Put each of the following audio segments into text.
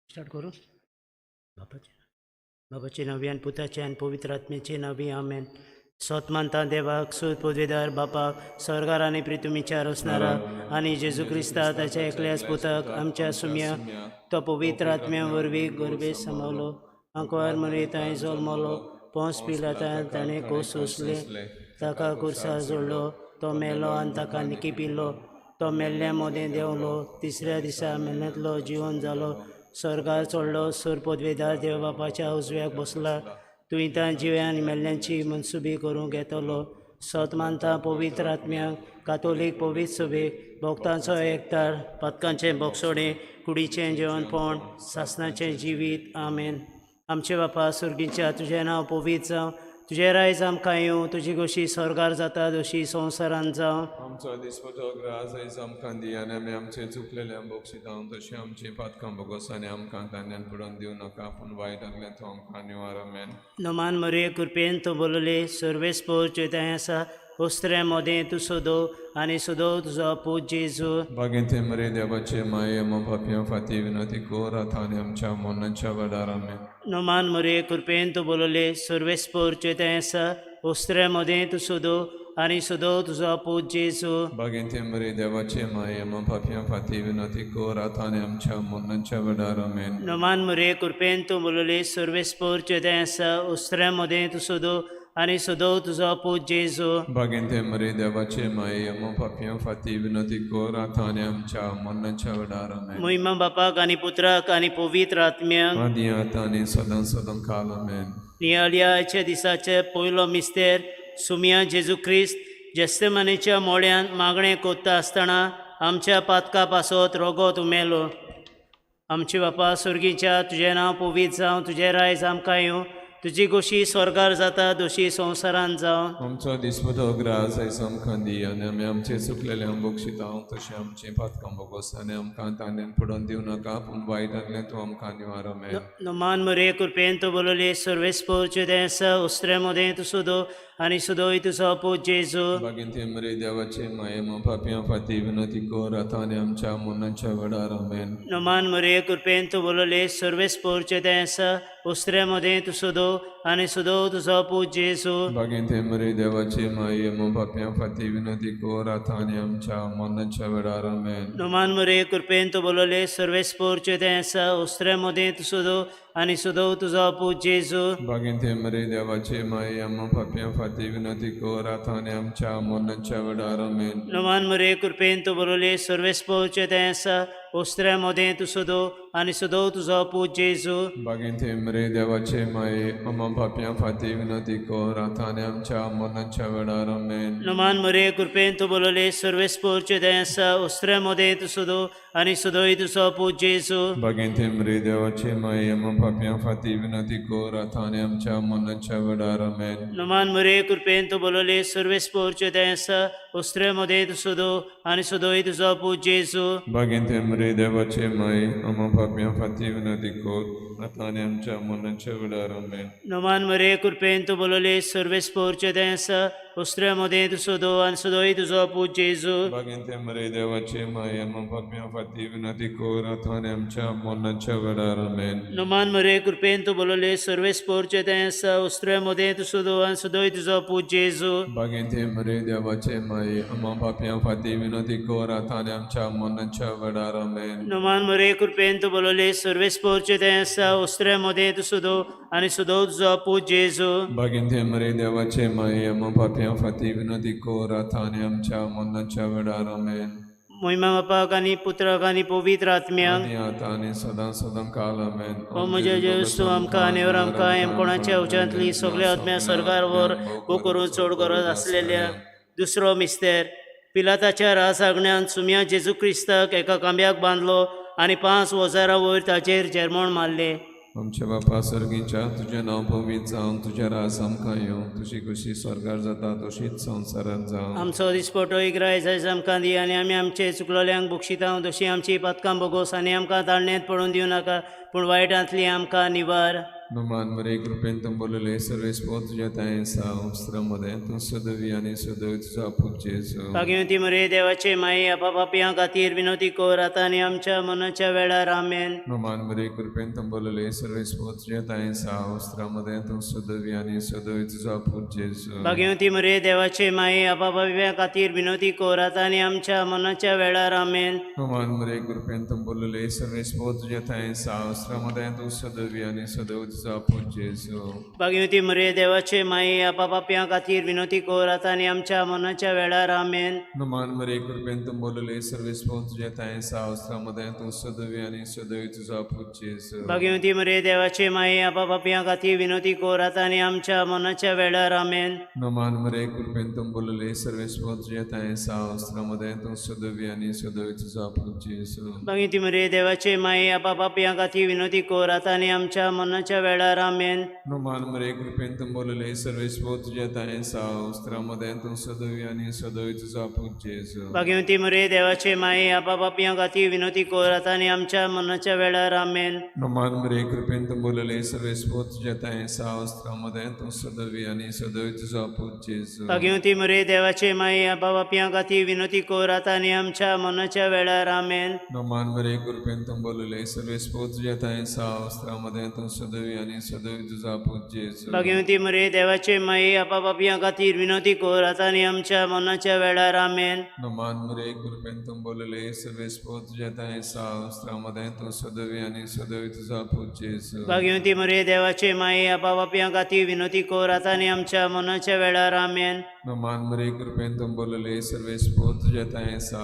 Start करूं. बापाचे बाबाचे नांवी आनी पुताचे आनी पवित्र आत्म्याचे नांवी आमेन. सोत मानता देवाक सूत पदवेदार बापाक स्वर्गार आनी प्रितुमीच्या रचणारा आनी जेजू क्रिस्ता ताच्या एकल्याच पुताक आमच्या सुम्या तो पवित्र आत्म्या वरवीं गर्भेत समावलो, आंकवार मरे थंय जल्मलो, पोंस पिलातान ताणें कोस सोंसले, ताका कुर्सार जोडलो, तो मेलो आनी ताका निकिपिलो, तो मेल्ल्या मोदें देंवलो, तिसऱ्या दिसा मेल्ल्यांतलो जिवन जालो, स्वर्गार चडलो, सूर पदवेदार देव बापाच्या उजव्याक बसला, तुवें तां जिव्या आनी मेल्ल्यांची मनसुबी करूंक येतलो. सत मानता पवित्र आत्म्याक, कातोलीक पवित्र सभेक, भक्तांचो एकतार, पातकांचें बोगसोडें, कुडीचें जेवणपण, सासणाचें जिवीत. आमेन. आमचे बापा सुर्गीच्या, तुजें नांव पवित्र जावं, तुजें रायज आमकां येवं, तुजी गोशी स्वर्गार जाता तशी संवसारांत जावं. आमचो दिसपटो ग्रास आयज आमकां दी आनी आमी आमचे चुकलेले बक्षिता तशें आमची पातकां भोगोस आनी आमकां तान्यान पडोवन दिवं नाका, पूण वायट आसलें तो आमकां निवार. आमेन. नमान मरिये, कृपेन तूं बोलले, सर्वेस्पोर चेताय आसा, ओस्त्र्या मोदें तूं सोदो आनी सोदो तुजो पूत जेजू. बागेंते मरे देवाचे माये मो पापयां फाती विनोती कोर आतां आनी आमच्या मरणाच्या वेळार. आमेन. नमान मरिये, कृपेन तूं बोलले, सर्वेस्पोर चेताय आसा, ओस्त्र्या मोदें तूं सोदो आनी सोदो तुजो पूत जेजू. बागेंते मरे देवाचे माये मो पापयां फाती विनोती कोर आतां आनी आमच्या मरणाच्या वेळार. आमेन. नमान मरिये, कृपेन तूं बोलले, सर्वेस्पोर चेताय आसा, ओस्त्र्या मोदें तूं सोदो आनी सोदो तुजो पूत जेजू. बागेंते मरे देवाचे माये मो पापयां फाती विनोती कोर आतां आनी आमच्या मरणाच्या वेळार. आमेन. मोहिमा बापाक आनी पुत्राक आनी पवित्र आत्म्याक, आदी आतां आनी सदां सदां काल. आमेन. नियाळयाच्या दिसाचे पयलो मिस्तेर सुमिया जेजू क्रिस्त जेस्तेमानेच्या मोळ्यान मागणें कोत्ता आसतना आमच्या पातका पासत रोगोत उमेलो. आमचे बापा सुर्गीच्या तुजें नांव पवित्र जावं, तुजें रायज आमकां येवं, तुजी गोशी स्वर्गार जाता दोशी संवसारांत जावं. आमचो दिसपटो ग्रास आयज आमकां दी आनी आमी आमचे चुकलेल्यांक बक्षिता तशें आमचें पातकां भोगोस आनी आमकां तान्यान पडोवन दिवं नाका पूण वायटांतल्यान तूं आमकां निवार. आमेन. नमान मरे कृपेन तो बोलले सर्वेस्पोर आसा उस्त्रे मदें तूं सुदो आनी सुदोय तुजो पूत जेजू. बागेंत मरे देवाचे माये पापयां फाती विनती कर आतां आनी आमच्या मरणाच्या वेळार. आमेन. नमान मरे कृपेन तूं बोलले सर्वेस्पोर आसा उस्त्रे मदें तूं सुदो आनी सुदो तुजो पूत जेजू. बागेंत मरे देवाचे माये पापयां फाती विनती कर आतां आनी आमच्या मरणाच्या वेळार. आमेन. नमान मरे कृपेन तूं बोलले सर्वेस्पोर आसा उस्त्रे मदें तूं सुदो आनी सुदो तुजो पूत जेजू. बागेंत मरे देवाचे माये पापयां फाती विनती कर आतां आनी आमच्या मरणाच्या वेळार. आमेन. नमान मरे कृपेन तूं बोलले सर्वेस्पोर आसा उस्त्रे मदें तूं सुदो आनी सुदो तुजो पूत जेजू. बागेंत मरे देवाचे माये अम्मा पापयां फाती विनती कर आतां आनी आमच्या मरणाच्या वेळार. आमेन. नमान मरे कृपेन तूं बोलले सर्वेस्पोर आसा उस्त्रे मदें तूं सुदो आनी सुदोय तुजो पूत जेजू. बागेंत मरे देवाचे माये अम्मा पापयां फाती विनती कर आतां आनी आमच्या मरणाच्या वेळार. आमेन. नमान मरे कृपेन तूं बोलले सर्वेस्पोर आसा उस्त्रे मदें तूं सुदो आनी सुदोय तुजो पूत जेजू. बागेंत मरे देवाचे माये अम्मा पापयां फाती विनती कर आतां आनी आमच्या मरणाच्या वेळार. आमेन. नमान मरे कृपेन तूं बोलले सर्वेस्पोर आसा उस्त्रे मदें तूं सुदो आनी सुदोय तुजो पूत जेजू. बागेंत मरे देवाचे माये अम्मा पापयां फाती विनती कर आतां आनी आमच्या मरणाच्या वेळार. आमेन. नमान मरे कृपेन तूं बोलले सर्वेस्पोर आसा उस्त्रे मदें तूं सुदो आनी सुदोय तुजो पूत जेजू. बागेंत मरे देवाचे माये अम्मा पापयां फाती विनती कर आतां आनी आमच्या मरणाच्या वेळार. आमेन. नमान मरे कृपेन तूं बोलले सर्वेस्पोर आसा उस्त्रे मदें तूं सुदो आनी सुदो तुजो पूत जेजू. बागेंत मरे देवाचे माये अम्मा पापयां फाती विनती कर आतां आनी आमच्या मरणाच्या वेळार. आमेन. मोहिमा बापाक आनी पुत्राक आनी पवित्र आत्म्याक आनी आतां आनी सदां सदां काल. आमेन. ओ म्हज्या जेजू आमकां आनी आमकां एम कोणाच्या उच्यांतली सगल्या आत्म्या स्वर्गार वर वो करून चड गरज आसलेल्या. दुसरो मिस्तेर. पिलाताच्या रास आगण्यान सुम्या जेजू क्रिस्ताक एका खांब्याक बांदलो आनी 5 वजारां वयर ताचेर जेरमण मारलें. आमच्या बापा सर्गीच्या तुजें नांव पवित्र जावं, तुजें राज आमकां येवं, तुजी खुशी स्वर्गार जाता तशीच संवसारांत जावं. आमचो दिसपटो इग्राय जायज आमकां दी आनी आमी आमचे चुकलोल्यांक बक्षितांव तशी आमची पातकां बोगोस आनी आमकां ताळणेंत पडून दिवं नाका पूण वायटांतली आमकां निवार. नमान मरे कृपेन तुंबलेले सर्वेस्पोर तुज्या तांय आसा उस्त्रामध्ये तूं सदवी आनी सदैव तुजो पूत जेजू. भाग्यवती मरे देवाचे माई आपा पापयां खातीर विनवती कर आतां आनी आमच्या मनाच्या वेळार. आमेन. नमान मरे कृपेन तुंबलेले सर्वेस्पोर तुज्या तांय आसा उस्त्रामध्ये तूं सदवी आनी सदैव तुजो पूत जेजू. भाग्यवती मरे देवाचे माई आपा पापयां खातीर विनवती कर आतां आनी आमच्या मनाच्या वेळार. आमेन. नमान मरे कृपेन तुंबलेले सर्वेस्पोर तुज्या तांय आसा उस्त्रामध्ये तूं सदवी आनी सदैव तुजो पूत जेजू. भाग्यवती मरे देवाचे माई आपा पापयां खातीर विनवती कर आतां आनी आमच्या मनाच्या वेळार. आमेन. नमान मरे कृपेन तुंबलेले सर्वेस्पोर तुज्या तांय आसा उस्त्रामध्ये तूं सदवी आनी सदैव तुजो पूत जेजू. भाग्यवती मरे देवाचे माई आपा पापयां खातीर विनवती कर आतां आनी आमच्या मनाच्या वेळार. आमेन. नमान मरे कृपेन तुंबलेले सर्वेस्पोर तुज्या तांय आसा उस्त्रामध्ये तूं सदवी आनी सदैव तुजो पूत जेजू. भाग्यवती मरे देवाचे माई आपा पापयां खातीर विनवती कर आतां आनी आमच्या मनाच्या वेळार. आमेन. नमान मरे कृपेन तुंबलेले सर्वेस्पोर तुज्या तांय आसा उस्त्रामध्ये तूं सदवी आनी सदैव तुजो पूत जेजू. भाग्यवती मरे देवाचे माई आपा पापयां खातीर विनवती कर आतां आनी आमच्या मनाच्या वेळार. आमेन. नमान मरे कृपेन तुंबलेले सर्वेस्पोर तुज्या तांय आसा उस्त्रामध्ये तूं सदवी आनी सदैव तुजो पूत जेजू. भाग्यवती मरे देवाचे माई आपा पापयां खातीर विनवती कर आतां आनी आमच्या मनाच्या वेळार. आमेन. नमान मरे कृपेन तुंबलेले सर्वेस्पोर तुज्या तांय आसा उस्त्रामध्ये तूं सदवी आनी सदैव तुजो पूत जेजू. भाग्यवती मरे देवाचे माई आपा पापयां खातीर विनवती कर आतां आनी आमच्या मनाच्या वेळार. आमेन. नमान मरे कृपेन तुंबलेले सर्वेस्पोर तुज्या तांय आसा उस्त्रामध्ये तूं सदवी आनी सदैव तुजो पूत जेजू. भाग्यवती मरे देवाचे माई आपा पापयां खातीर विनवती कर आतां आनी आमच्या मनाच्या वेळार. आमेन. नमान मरे कृपेन तुंबलेले सर्वेस्पोर तुज्या तांय आसा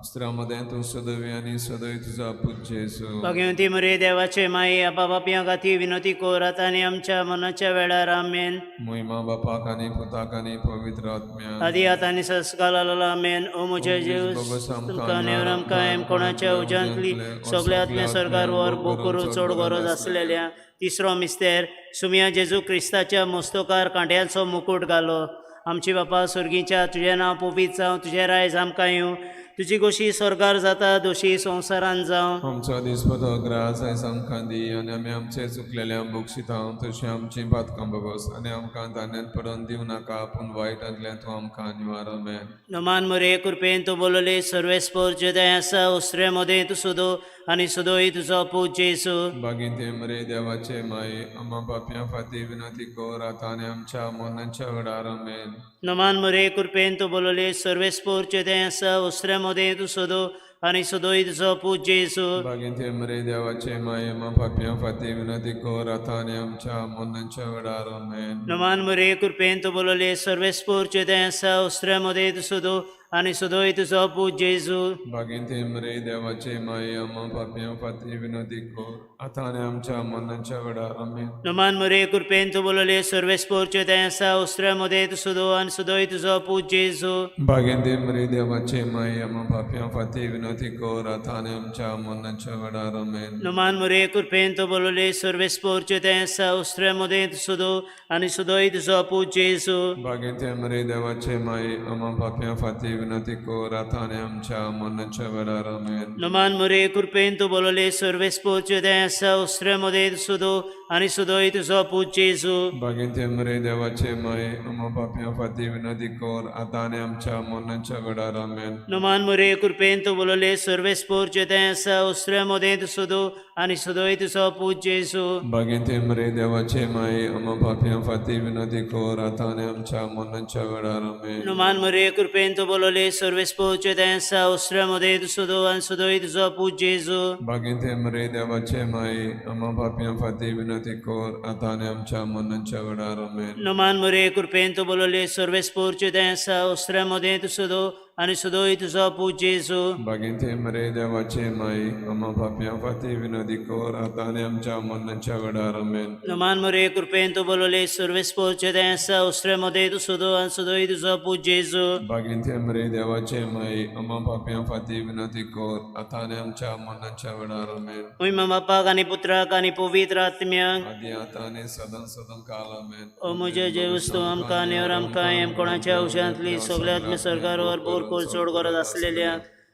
उस्त्रा मदें तूं सदवी आनी सदय तुजो पूत जेजू। भाग्यवंती मरिये देवाचे माई, आपा पापयां खातीर विनवती कर आतां आनी आमच्या मरणाच्या वेळार। आमेन। मोहिमा बापाक आनी पुताक आनी पवित्र आत्म्याक। आदी आतां आनी सदांकाळ आमेन। ओ म्हज्या जेजू, तुमकां नेवर आमकां एम कोणाच्या उज्यांतली सगल्या आत्म्या स्वर्गार वर भोग करूंक चड गरज आसलेल्या। तिसरो मिस्तेर, सुमया जेजू क्रिस्ताच्या मस्तकार कांट्यांचो मुकूट घालो। आमची बापा स्वर्गीच्या, तुजें नांव पवित्र जावं, तुजें रायज आमकां येवं, तुजी गोशी स्वर्गार जाता दोशी संवसारान जावं। आमचो दिसपटो ग्रास आयज आमकां दी आनी आमी आमचे चुकलेल्या बक्षिता तशें आमची पातकां भोगोस आनी आमकां धान्यान पडोवन दिवं नाका, पूण वायटांतल्यान तूं आमकां निवार। आमेन। नमान मोरे कृपेन तूं बोलले सर्वेस्पोर जेदय आसा उसरे मदें तूं सुदो आनी सुदोय तुजो पूत जेजू। बागीन मरे देवाचे माये, आम्हा पापयां फाती विनंती कर आतां आनी आमच्या मरणाच्या वेळार। आमेन। नमान मोरे कृपेन तूं बोलले सर्वेस्पोर जेदय आसा उसरे मदें तूं सुदो आनी सुदोय तुजो पूत जेजू। बागीन मरे देवाचे माये, आम्हा पापयां फाती विनंती कर आतां आनी आमच्या मरणाच्या वेळार। आमेन। नमान मोरे कृपेन तूं बोलले सर्वेस्पोर जेदय आसा उसरे मदें तूं सुदो आनी सुदोय तुजो पूत जेजू। बागीन मरे देवाचे माये, आम्हा पापयां फाती विनंती कर आतां आनी आमच्या मरणाच्या वेळार। आमेन। नमान मोरे कृपेन तूं बोलले सर्वेस्पोर जेदय आसा उसरे मदें तूं सुदो आनी सुदोय तुजो पूत जेजू। बागीन मरे देवाचे माये, आम्हा पापयां फाती विनंती कर आतां आनी आमच्या मरणाच्या वेळार। आमेन। नमान मोरे कृपेन तूं बोलले सर्वेस्पोर जेदय आसा उसरे मदें तूं सुदो आनी सुदोय तुजो पूत जेजू। बागीन मरे देवाचे माये, आम्हा पापयां फाती विनंती कर आतां आनी आमच्या मरणाच्या वेळार। आमेन। नमान मोरे कृपेन तूं बोलले सर्वेस्पोर जेदय आसा उसरे मदें तूं सुदो आनी सुदोय तुजो पूत जेजू। बागीन मरे देवाचे माये, आम्हा पापयां फाती विनंती कर आतां आनी आमच्या मरणाच्या वेळार। आमेन। नमान मोरे कृपेन तूं बोलले सर्वेस्पोर जेदय आसा उसरे मदें तूं सुदो आनी सुदोय तुजो पूत जेजू। बागीन मरे देवाचे माये, आम्हा पापयां फाती विनंती कर आतां आनी आमच्या मरणाच्या वेळार। आमेन। नमान मोरे कृपेन तूं बोलले सर्वेस्पोर जेदय आसा उसरे मदें तूं सुदो आनी सुदोय तुजो पूत जेजू। बागीन मरे देवाचे माये, आम्हा पापयां फाती विनंती कर आतां आनी आमच्या मरणाच्या वेळार। आमेन। नमान मोरे कृपेन तूं बोलले सर्वेस्पोर जेदय आसा उसरे मदें तूं सुदो आनी सुदोय तुजो पूत जेजू। बागीन मरे देवाचे माये, आम्हा पापयां फाती विनंती कर आतां आनी आमच्या मरणाच्या वेळार। आमेन। नमान मोरे कृपेन तूं बोलले सर्वेस्पोर जेदय आसा उसरे मदें तूं सुदो आनी सुदोय तुजो पूत जेजू। बागीन मरे देवाचे माये, आम्हा पापयां फाती विनंती कर आतां आनी आमच्या मरणाच्या वेळार। आमेन। महिमा बापाक आनी पुत्राक आनी पवित्र आत्म्याक। आदी आतां आनी सदां सदां काल। आमेन। ओ म्हज्या जेजू, तूं आमकां आनी आमकां एम कोणाच्या उशांतली सगल्या आत्मे स्वर्गार वर बोर कर चड गरज आसलेल्या।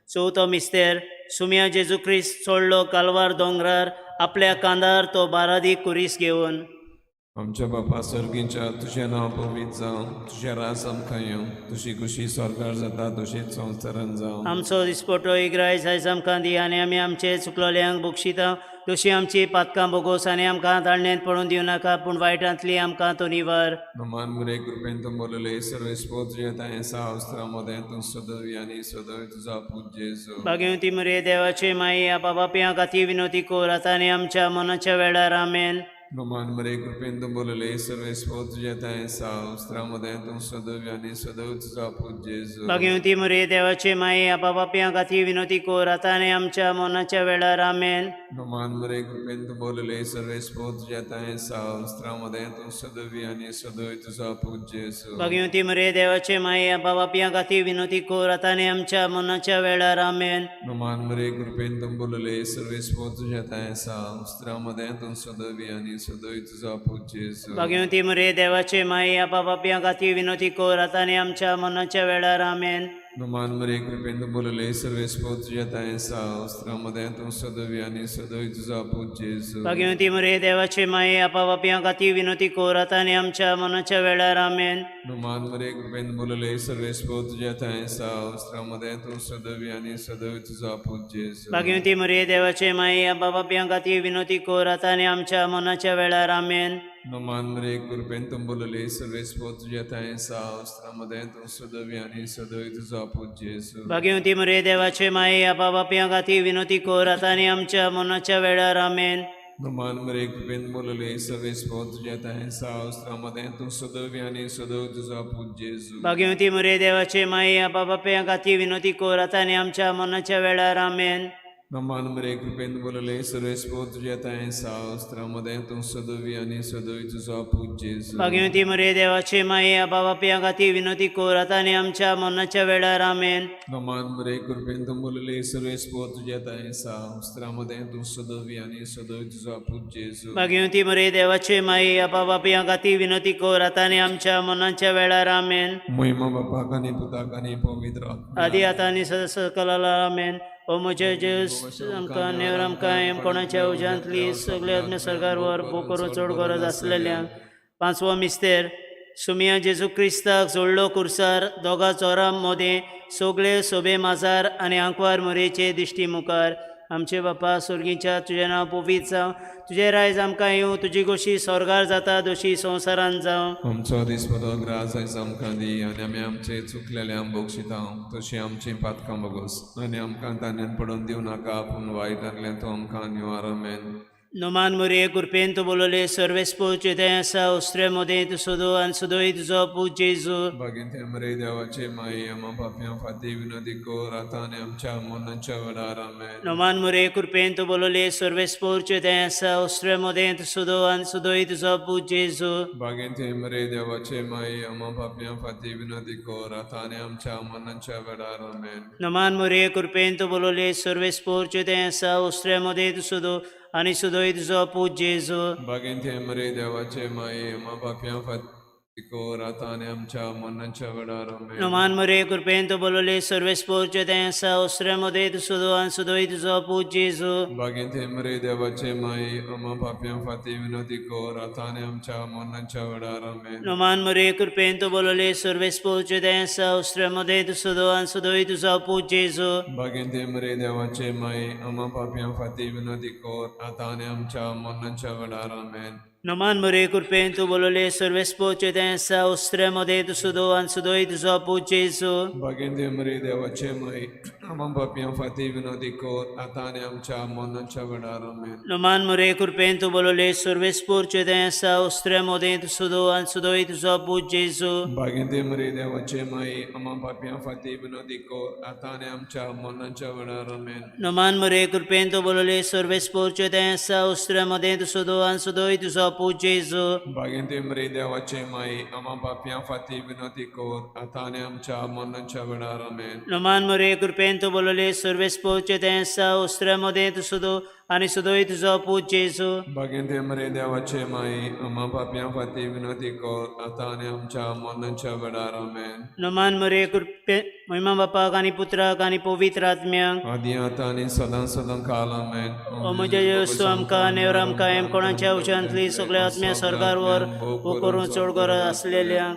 चवथो मिस्तेर, सुमया जेजू क्रिस्त चडलो कालवार दोंगरार आपल्या कांदार तो बारादी कुरीस घेवन। आमच्या बापा सर्गीच्या, तुजें नांव पवित्र जावं, तुजें राज आमकां येवं, तुजी खुशी स्वर्गार जाता तशीच संवसारान जावं। आमचो दिसपटो इग्रायज आयज आमकां दी आनी आमी आमचे चुकलोल्यांक बक्षिता तशी आमची पातकां बोगोस आनी आमकां ताळण्यांत पडून दिवं नाका, पूण वायटांतली आमकां तो निवार। नमान मरे कृपेन तूं बोलले सर्वेस्पोर तुजें सावस्त्रा मदें तूं सदवी आनी सदय तुजो पूत जेजू। भाग्यवंती मरे देवाचे माई, आपा पापयां खातीर विनवती कर आतां आनी आमच्या मनाच्या वेळार। आमेन। नमान मरे कृपेन तूं बोलले सर्वेस्पोर तुजें सावस्त्रा मदें तूं सदवी आनी सदय तुजो पूत जेजू। भाग्यवंती मरे देवाचे माई, आपा पापयां खातीर विनवती कर आतां आनी आमच्या मनाच्या वेळार। आमेन। नमान मरे कृपेन तूं बोलले सर्वेस्पोर तुजें सावस्त्रा मदें तूं सदवी आनी सदय तुजो पूत जेजू। भाग्यवंती मरे देवाचे माई, आपा पापयां खातीर विनवती कर आतां आनी आमच्या मनाच्या वेळार। आमेन। नमान मरे कृपेन तूं बोलले सर्वेस्पोर तुजें सावस्त्रा मदें तूं सदवी आनी सदय तुजो पूत जेजू। भाग्यवंती मरे देवाचे माई, आपा पापयां खातीर विनवती कर आतां आनी आमच्या मनाच्या वेळार। आमेन। नमान मरे कृपेन तूं बोलले सर्वेस्पोर तुजें सावस्त्रा मदें तूं सदवी आनी सदय तुजो पूत जेजू। भाग्यवंती मरे देवाचे माई, आपा पापयां खातीर विनवती कर आतां आनी आमच्या मनाच्या वेळार। आमेन। नमान मरे कृपेन बोलले सर्वेस्पोर तुजें सावस्त्रा मदें तूं सदवी आनी सदय तुजो पूत जेजू। भाग्यवंती मरे देवाचे माई, आपा पापयां खातीर विनवती कर आतां आनी आमच्या मनाच्या वेळार। आमेन। नमान मरे कृपेन तूं बोलले सर्वेस्पोर तुजें सावस्त्रा मदें तूं सदवी आनी सदय तुजो पूत जेजू। भाग्यवंती मरे देवाचे माई, आपा पापयां खातीर विनवती कर आतां आनी आमच्या मनाच्या वेळार। आमेन। नमान मरे कृपेन बोलले सवेस पोत तुज्या तांय सावस्त्रा मदें तूं सदवी आनी सदव तुजो पूत जेजू. भाग्यवती मुरे देवाचे माये आपा बापया खातीर विनोती कोर आतां आनी आमच्या मरणाच्या वेळार. आमेन. नमान मरे कृपेन बोलले सर्वेस पोत तुज्या तांय सावस्त्रा मदें तूं सदवी आनी सदव तुजो पूत जेजू. भाग्यवती मुरे देवाचे माये आपा बापया खातीर विनोती कोर आतां आनी आमच्या मरणाच्या वेळार. आमेन. नमान मरे कृपेन बोलले सर्वेस पोत तुज्या तांय सावस्त्रा मदें तूं सदवी आनी सदव तुजो पूत जेजू. भाग्यवती मुरे देवाचे माये आपा बापया खातीर विनोती कोर आतां आनी आमच्या मरणाच्या वेळार. आमेन. महिमा बापाक आनी पुताक आनी पवित्र आत्म्याक. आदी आतां आनी सदां सकला. आमेन. ओ म्हजे जेजू, आमकां नेवर आमकां कोणाच्या उज्यांतली सगळे आत्म्या सरकार वर भोग करून चड गरज आसलेल्या. पांचवो मिस्तेर. सुमिया जेजू क्रिस्ताक जोडलो कुर्सार दोगा चोरां मोदें सगळे सोबे माजार आनी आंकवार मोरेचे दिश्टी मुखार. आमचे बापा स्वर्गीच्या, तुजें नांव पवित्र जावं, तुजें रायज आमकां येवं, तुजी गोशी स्वर्गार जाता दोशी संवसारांत जावं. आमचो दिसपटो ग्रास आयज आमकां दी आनी आमी आमचे चुकलेले बक्षिता तशी आमची पातकां बगोस आनी आमकां तान्यान पडून दिवं नाका पूण वायटांतल्यान तूं आमकां निवार. आमेन. नोमान मुरे कृपेन तूं बोलवले सर्वेस्पोर तें आसा उस्त्रे मोदें तूं सोदो आनी सोदोय तुजो पूत जेजू. बागेंत मरे देवाचे माई आमा पापयां फाती विनोदी कोर आतां आनी आमच्या मरणाच्या वेळार. आमेन. नोमान मुरे कृपेन तूं बोलवले सर्वेस्पोर तें आसा उस्त्रे मोदें तूं सोदो आनी सोदोय तुजो पूत जेजू. बागेंत मरे देवाचे माई आमा पापयां फाती विनोदी कोर आतां आनी आमच्या मरणाच्या वेळार. आमेन. नोमान मुरे कृपेन तूं बोलवले सर्वेस्पोर तें आसा उस्त्रे मोदें तूं सोदो आनी सोदोय तुजो पूत जेजू. बागेंत मरे देवाचे माई आमा पापयां फाती कोर आतां आनी आमच्या मरणाच्या वेळार. आमेन. नोमान मुरे कृपेन तूं बोलवले सर्वेस्पोर तें आसा उस्त्रे मोदें तूं सोदो आनी सोदोय तुजो पूत जेजू. बागेंत मरे देवाचे माई आमा पापयां फाती विनोदी कोर आतां आनी आमच्या मरणाच्या वेळार. आमेन. नोमान मुरे कृपेन तूं बोलवले सर्वेस्पोर तें आसा उस्त्रे मोदें तूं सोदो आनी सोदोय तुजो पूत जेजू. बागेंत मरे देवाचे माई आमा पापयां फाती विनोदी कोर आतां आनी आमच्या मरणाच्या वेळार. आमेन. नोमान मुरे कृपेन तूं बोलवले सर्वेस्पोर तें आसा उस्त्रे मोदें तूं सोदो आनी सोदोय तुजो पूत जेजू. बागेंत मरे देवाचे माई आमा पापयां फाती विनोदी कोर आतां आनी आमच्या मरणाच्या वेळार. आमेन. नोमान मुरे कृपेन तूं बोलवले सर्वेस्पोर तें आसा उस्त्रे मोदें तूं सोदो आनी सोदोय तुजो पूत जेजू. बागेंत मरे देवाचे माई आमा पापयां फाती विनोदी कोर आतां आनी आमच्या मरणाच्या वेळार. आमेन. नोमान मुरे कृपेन तूं बोलवले सर्वेस्पोर तें आसा उस्त्रे मोदें तूं सोदो आनी सोदोय तुजो पूत जेजू. बागेंत मरे देवाचे माई आमा पापयां फाती विनोदी कोर आतां आनी आमच्या मरणाच्या वेळार. आमेन. नोमान मुरे कृपेन तूं बोलवले सर्वेस्पोर तें आसा उस्त्रे मोदें तूं सोदो आनी सोदोय तुजो पूत जेजू. बागेंत मरे देवाचे माई आमा पापयां फाती विनोदी कोर आतां आनी आमच्या मरणाच्या वेळार. आमेन. नोमान मुरे कृपे महिमा बापाक आनी पुत्राक आनी पवित्र आत्म्याक. आदी आतां आनी सदां सदां काल. आमेन. ओ म्हज्या जेजू, आमकां नेवर आमकां कोणाच्या उशांतली सगळ्या आत्म्या सरकार वर करून चड गरज आसलेल्या.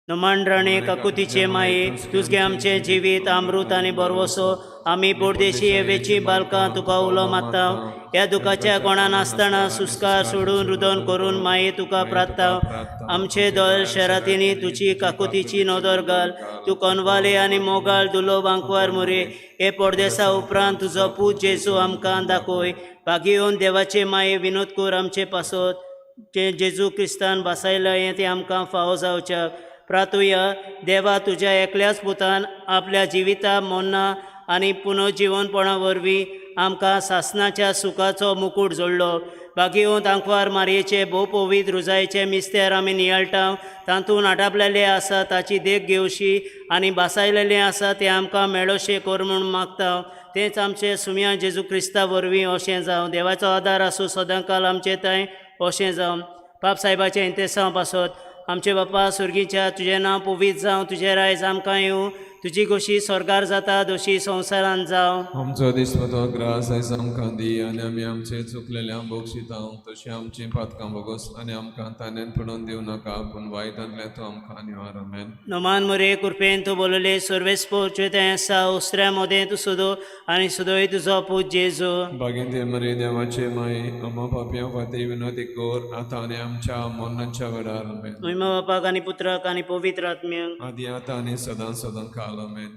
नोमान राणे काकुतीचे माये, तुजगे आमचें जिवीत अमृत आनी बरवसो. आमी परदेशी येवेची बालकां तुका उलो मारता. ह्या दुखाच्या कोणा नासतना सुस्कार सोडून रुदन करून माये तुका प्रार्थना. आमचे दोळ शरातींनी तुजी काकुतीची नदर घाल. तूं कोनवाले आनी मोगाळ दुलो बांकवार मुरे, हे परदेसा उपरांत तुजो पूत जेजू आमकां दाखय. भागीवन देवाचे माये, विनोद कर आमचे पासत. जें जेजू क्रिस्तान बसायलां हें तें आमकां फावो जावच्याक प्रातुया. देवा, तुज्या एकल्याच पुतान आपल्या जिविता मोन्ना आनी पुनर्जिवनपणा वरवीं आमकां सासणाच्या सुखाचो मुकूट जोडलो. बागीवंत आंकवार मारयेचे भोवपवित्र रुजायचे मिस्तेर आमी नियाळटा. तातूंत आटापलेलें आसा ताची देख घेवशी आनी बासायलेलें आसा तें आमकां मेळोशें कर म्हूण मागता. तेंच आमचें सुम्या जेजू क्रिस्ता वरवीं अशें जावं. देवाचो आदार आसूं सदांकाल आमचे थंय. अशें जावं. बाप साहेबाचें इंतेसांव पासत. आमचे बापा सुर्गीच्या, तुजें नांव पवित्र जावं, तुजें रायज आमकां येवं, तुजी गोशी स्वर्गार जाता दोशी संवसारांत जावं. आमचो दिसपटो ग्रास आयज आमकां दी आनी आमी आमचे चुकलेल्या बक्षिता तशी आमची पातकां बोगस आनी आमकां तान्यान पडून दिवं नाका पूण वायटांतल्यान तूं आमकां निवार. आमेन. नोमान मुरे कृपेन तूं बोलवले सर्वेस्पोर तें आसा उस्त्र्या मोदें तूं सोदो आनी सोदोय तुजो पूत जेजू. बागेंत मरे देवाचे माई आमा पापयां फाती विनोदी कोर आतां आनी आमच्या मरणाच्या वेळार. आमेन. महिमा बापाक आनी पुत्राक आनी पवित्र आत्म्याक. आदी आतां आनी सदां सदां काल. आमेन.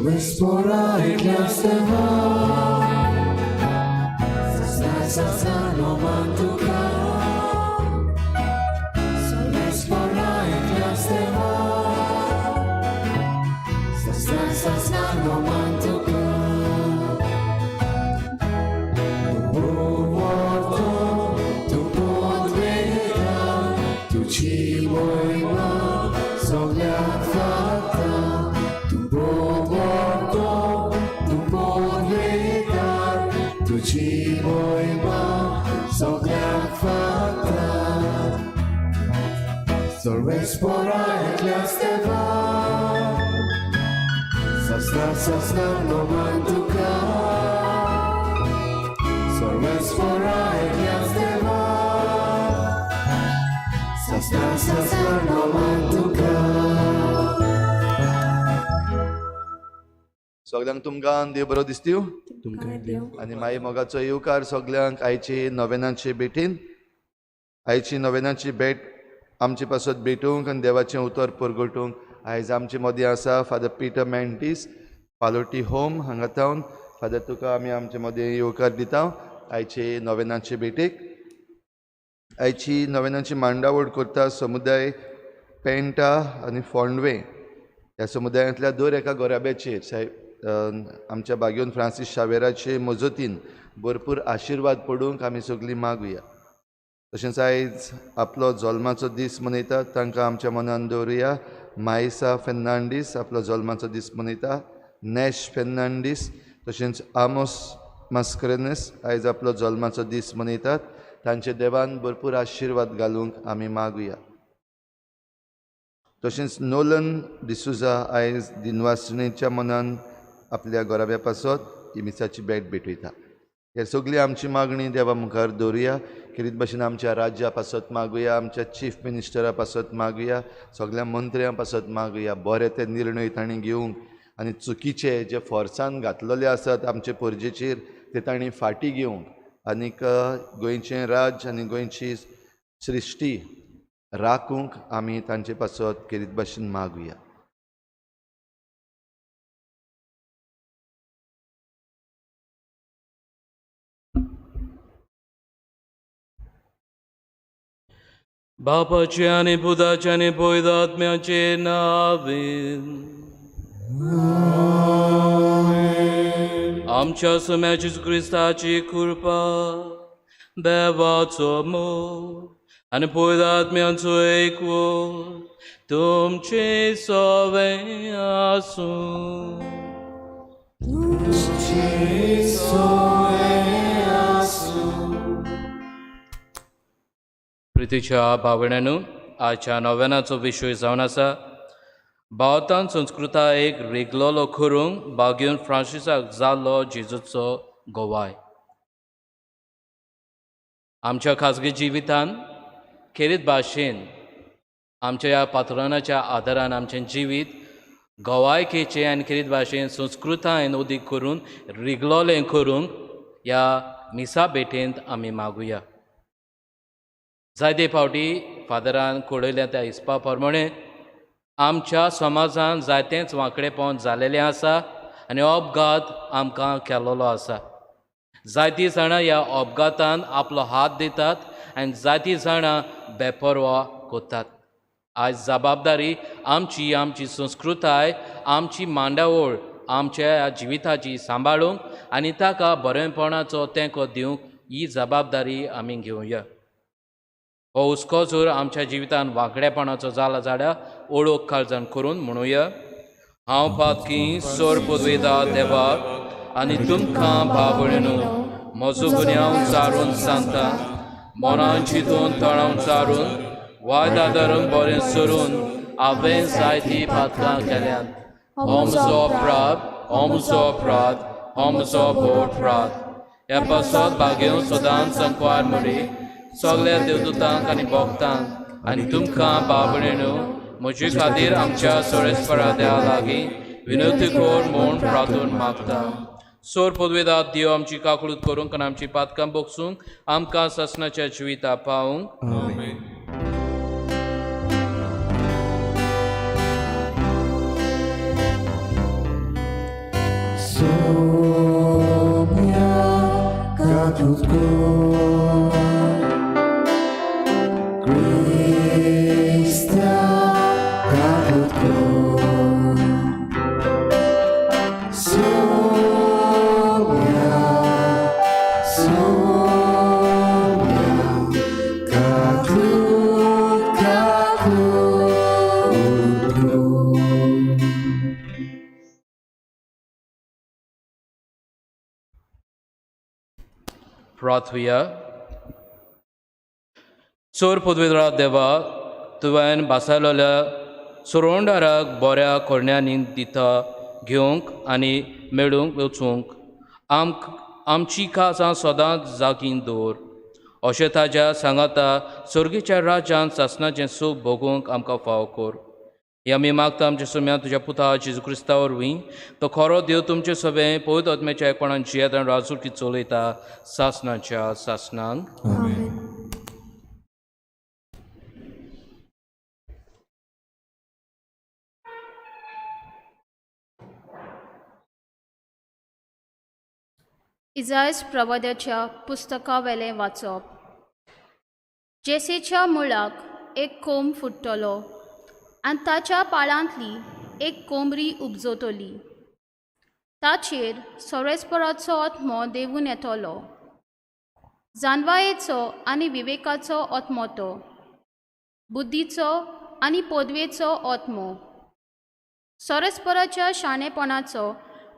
सर्वेस्पोरा एकल्या देवा, सासना सासना नोमान तुका. सर्वेस्पोरा एकल्या देवा, सासना सासना नोमान तुका. Tu podveda, tu ci moima, soglia fatta, tu porto, tu podveda, tu ci moima, soglia fatta. Sorvespora eklas deva, sasna sasna nomantuka. Sorvespora eklas deva, sasna sasna nomantuka. सगल्यांक तुमकां देव बरो दिसतीव. तुमकां देव. आनी मागीर मोगाचो येवकार सगल्यांक आयची नोवेनाची भेटीन. आयची नोवेनाची भेट आमचे पासत भेटूंक आनी देवाचें उतर परगटूंक आयज आमचे मदीं आसा फादर पिटर मॅन्टीस, पालोटी होम हांगा थावन. फादर, तुका आमी आमचे मदीं येवकार दिता आयचे नोवेनाचे भेटेक. आयची नोवेनाची मांडावळ करता समुदाय पेंटा आनी फोंडवे ह्या समुदायांतल्या दर एका गोराब्याचेर सायब आमच्या बागेवन फ्रांसीस शावेराचे मजतीन भरपूर आशिर्वाद पडूंक आमी सगळीं मागुया. तशेंच आयज आपलो जल्माचो दीस मनयतात तांकां आमच्या मनान दवरुया. मायसा फेर्नांडीस आपलो जल्माचो दीस मनयता, नॅश फेर्नांडीस, तशेंच आमोस मास्करेनस आयज आपलो जल्माचो दीस मनयतात. तांचे देवान भरपूर आशिर्वाद घालूंक आमी मागुया. तशेंच नोलन डिसुजा आयज दिनवासणेच्या मनान आपल्या गोराब्या पासत ही मिसाची भेट भेटयता. हे सगळी आमची मागणी देवा मुखार दवरुया. खेरीत भाशेन आमच्या राज्या पासत मागुया, आमच्या चीफ मिनिस्टरा पासत मागुया, सगळ्या मंत्र्यां पासत मागुया बरे ते निर्णय तांणी घेवंक आनी चुकीचे जे फोर्सान घातलेले आसात आमचे परजेचेर ते तांणी फाटीं घेवंक आनीक गोंयचें राज्य आनी गोंयची सृश्टी राखूंक आमी तांचे पासत खेरीत भाशेन मागुया. बापाचे आनी पुताचे आनी पवित्र आत्म्याचे नांवान. आमच्या सोम्या जेजू क्रिस्ताची कृपा, देवाचो मोग आनी पवित्र आत्म्याचो एकवट तुमचे सवे आसूं. प्रितीच्या भावण्यानू, आयच्या नव्यानाचो विशय जावन आसा भारतान संस्कृतायेक रिगलोलो करूंक बागेवन फ्रांसिसाक जाल्लो जेजूचो गोवाय. आमच्या खाजगी जिवितान खेरीत भाशेन आमच्या ह्या पात्रानाच्या आदारान आमचें जिवीत गोवायकेचें आनी खेरीत भाशेन संस्कृतायेन उदीक करून रिगलोलें करूंक ह्या मिसा भेटेंत आमी मागुया. जायते फावटी फादरान कळयल्या त्या हिसपा प्रमाणे आमच्या समाजान जायतेंच वांकडेपण जालेलें आसा आनी अपघात आमकां केल्लो आसा. जायतीं जाणां ह्या अपघातान आपलो हात दितात आनी जायतीं जाणां बेपर्वा करतात. आयज जबाबदारी आमची, आमची संस्कृताय, आमची मांडावळ आमच्या ह्या जिविताची सांबाळूंक आनी ताका बरेपणाचो तेंको दिवंक ही जबाबदारी आमी घेवया. हो हुस्को जर आमच्या जिवितान वांकडेपणाचो जाला जाल्यार ओळख काळजान करून म्हणुया, हांव पातकी सोर पदवेदा देवाक आनी तुमकां भाव-भयणींनो म्हजो गुन्यांव चारून सांगता. मनान चिंतून तणाव चारून वायट आदारून बरें सरून हांवें जायतीं पातकां केल्यांत. हो म्हजो अपराध, हो म्हजो अपराध, हो म्हजो भोव अपराध. ह्या पासत भागेवन सदांच संकवार मरी सगळ्या देवदूतांक आनी भक्तांक आनी तुमकां भाव-भयणींनो म्हजे खातीर आमच्या सोरेस्परा देवा लागीं विनवती कर म्हूण प्रार्थून मागता. सोर पदवेदात देव आमची काकळूत करूंक आनी आमची पातकां बोगसूंक आमकां सासणाच्या जिविता पावूंक. आमेन. Somia Kakutko Krista Kakutko Somia Somia Kakut Kakutko प्रार्थुया. चोर पदवेदरा देवा, तुवें भासायलोल्या सुरोंडाराक बऱ्या कोरण्यांनी दिता घेवंक आनी मेळूंक वचूंक आमची काजां सदांच जागीं दवर. अशें ताज्या सांगाता सर्गीच्या राज्यांत सासणाचें सूख भोगूंक आमकां फाव कर. हे आमी मागता आमच्या सुम्या तुज्या पुता जेजू क्रिस्ता वरवीं. तो खरो देव तुमचे सगळें पवित्र आत्म्याच्या एकपणान जियेता आनी राजवटी चलयता सासणाच्या सासणांक. आमेन. इजायस प्रवाद्याच्या पुस्तकावेलें वाचप. जेसेच्या मुळाक एक कोंब फुट्टलो आनी ताच्या पाळांतली एक कोमरी उपजतली. ताचेर सोरेस्पराचो आत्मो देवून येतलो, जानवायेचो आनी विवेकाचो आत्मो तो, बुद्धीचो आनी पदवेचो आत्मो, सोरेस्पराच्या शाणेपणाचो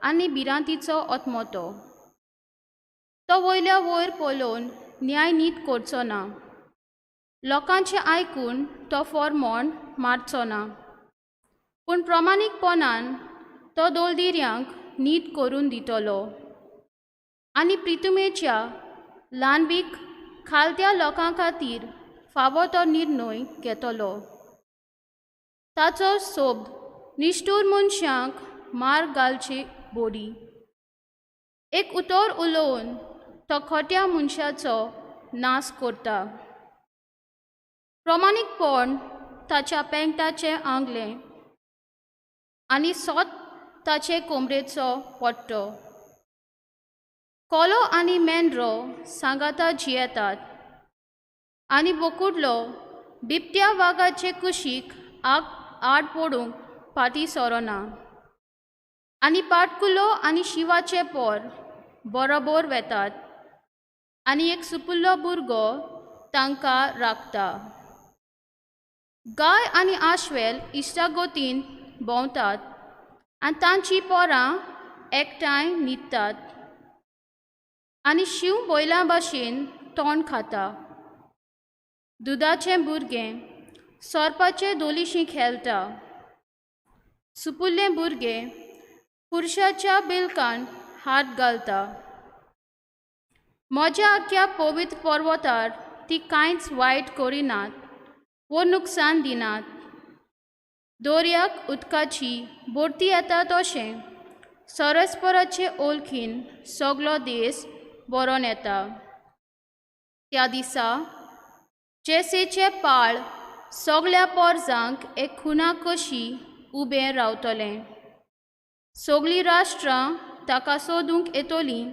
आनी भिरांतीचो आत्मो तो. तो वयल्या वयर पळोवन न्याय नीत करचो ना, लोकांचें आयकून तो फॉर्मोण मारचो ना, पूण प्रमाणीकपणान तो दोलदिऱ्यांक नीत करून दितलो आनी प्रितुमेच्या ल्हानवीक खालत्या लोकां खातीर फावो तो निर्णय घेतलो. ताचो सोब निश्ठूर मनशांक मार घालची बोडी. एक उतर उलोवन तो खोट्या मनशाचो नाश करता. प्रमाणीकपण ताच्या पेंटाचें आंगलें आनी सोत ताचे कोमरेचो पट्टो. कोलो आनी मेंढरो सांगाता जियेतात आनी बोकुडलो बिबट्या वागाचे कुशीक आड पडूंक फाटीं सरना आनी पाटकुलो आनी शिवाचे पोर बरोबर वेतात आनी एक सुपुल्लो भुरगो तांकां राखता. गाय आनी आश्वेल इश्टागतीन भोंवतात आनी तांचीं पोरां एकठांय न्हिदतात आनी शींव बैलां भाशेन तोंड खाता. दुदाचें भुरगें सोरपाचे दोलीशी खेळटा. सुपुल्लें भुरगें पुरुशाच्या बिलकान हात घालता. म्हज्या आख्या पवित्र पर्वतार ती कांयच वायट करिनात वो नुकसान दिनात. दर्याक उदकाची भरती येता तशें सरस्पराचे ओळखीन सगलो देस भरोन येता. त्या दिसा जेसेचें पाळ सगल्या पोरजांक एक खुणा कशी उबें रावतलें. सगळीं राष्ट्रां ताका सोदूंक येतलीं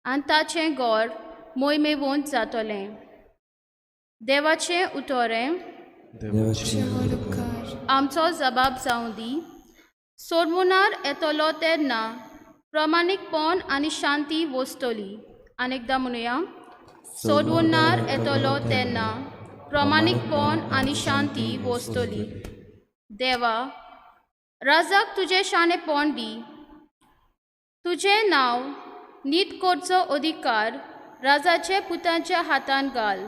आनी ताचें घर मोयमेवंत जातलें. देवाचें उतरें आमचो जबाब जावं दी. सोडमुनार येतलो तेन्ना प्रमाणीकपण आनी शांती वसतली. आनी एकदां म्हणुया, सोडमुनार येतलो तेन्ना प्रमाणीकपण आनी शांती वसतली. देवा, राजाक तुजें शाणेपण दी. तुजें नांव नीत करचो अधिकार राजाचे पुताच्या हातान घाल.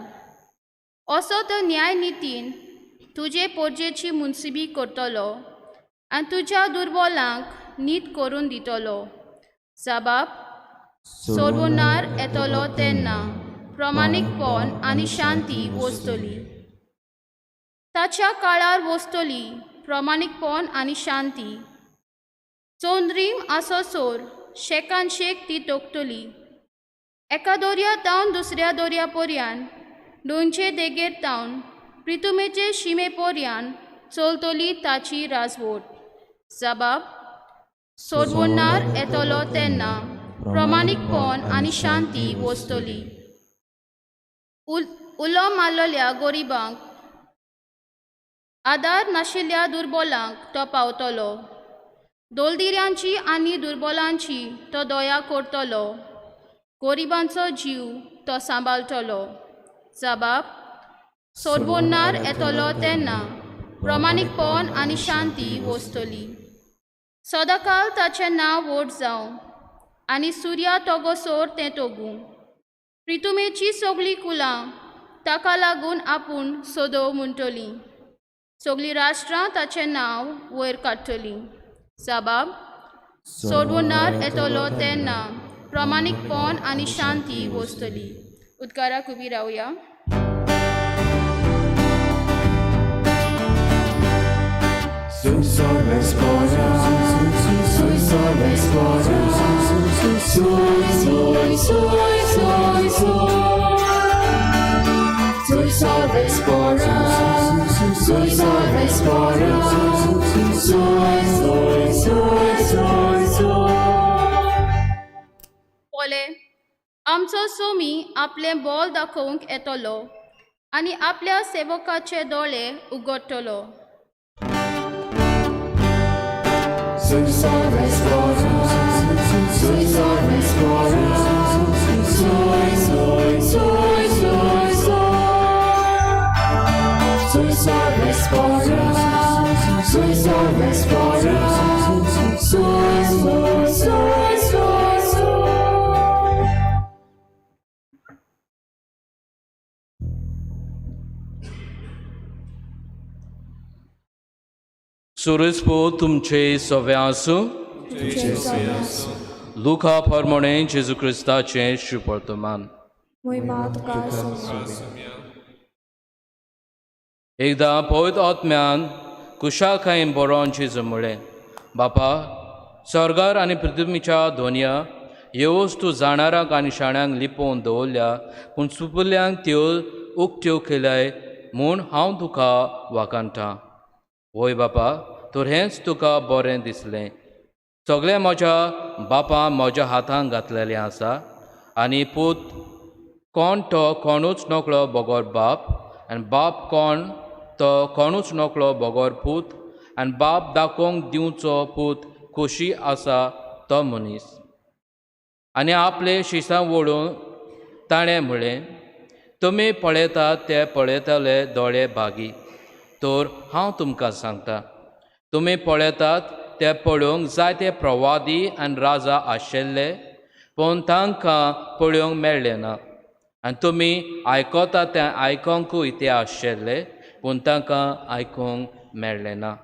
असो तो न्यायनितीन तुजे पोरजेची मुनसिबी करतलो आनी तुज्या दुर्बलांक नीत करून दितलो. जबाब सोडवणार येतलो तेन्ना प्रमाणीकपण आनी शांती वसतली. ताच्या काळार वसतली प्रमाणीकपण आनी शांती. चोंद्रीम आसोसोर शेकान शेक ती तोखतली. एका दर्या तावन दुसऱ्या दर्या पर्यान, दोनचे देगेर तावन प्रितुमेचे शिमे पर्यान चलतली ताची राजवट. जबाब सोडवणार येतलो तेन्ना प्रमाणीकपण आनी शांती वसतली. उलो मारलेल्या गरिबांक, आदार नाशिल्ल्या दुर्बोलांक तो पावतलो. दोलदिऱ्यांची आनी दुर्बोलांची तो दया करतलो. गरिबांचो जीव तो सांबाळटलो. जबाब सोडवणार येतलो तेन्ना प्रमाणीकपण आनी शांती वसतली. सदांकाल ताचें नांव व्हड जावं आनी सुर्या तोगोसोर तें तोगूं. प्रितुमेची सगळीं कुलां ताका लागून आपूण सोदोव म्हणटलीं. सगळीं राष्ट्रां ताचें नांव वयर काडटलीं. जबाब सोडवणार येतलो तेन्ना प्रमाणीकपण आनी शांती वसतली. उदकाराक उबी रावया. Sui solves pora, sui solves pora, sui sui sui sui sui. Sui solves pora, sui solves pora, sui sui sui sui sui. पोले आमचो सोमी आपलें बोल दाखोवंक येतलो आनी आपल्या सेवकाचे दोळे उगडटलो. Sui solves pora, sui solves pora, sui sui sui sui sui. Sui solves pora, sui solves pora, sui sui sui sui sui. सुरसपो तुमचे सवे आसूं. लुका प्रमाणे जेजू क्रिस्ताचें शुभवर्तमान. एकदां पवित्र आत्म्यान कुशाळकायेन बरोवन जेजू म्हळें, बापा, स्वर्गार आनी पृथ्वीच्या दोनया ह्यो वस्तू जाणारांक आनी शाण्यांक लिपोवन दवरल्या, पूण सुपुल्ल्यांक त्यो उक्त्यो केल्याय म्हूण हांव तुका वाखाणटा. वय बापा, तर हेंच तुका बरें दिसलें. सगळें म्हज्या बापान म्हज्या हातान घातलेलें आसा आनी पूत कोण तो कोणूच नकळो बगर बाप, आनी बाप कोण तो कोणूच नकळो बगर पूत, आनी बाप दाखोवंक दिवचो पूत खोशी आसा तो मनीस. आनी आपले शिसां वळून ताणें म्हळें, तुमी पळयतात ते पळयतले दोळे भागी. तर हांव तुमकां सांगता, तुमी पळयतात ते पळोवंक जायते प्रवादी आनी राजा आशिल्ले, पूण तांकां पळोवंक मेळ्ळें ना. आनी तुमी आयकता तें आयकोंकूय ते आशिल्ले, पूण तांकां आयकूंक मेळ्ळें ना.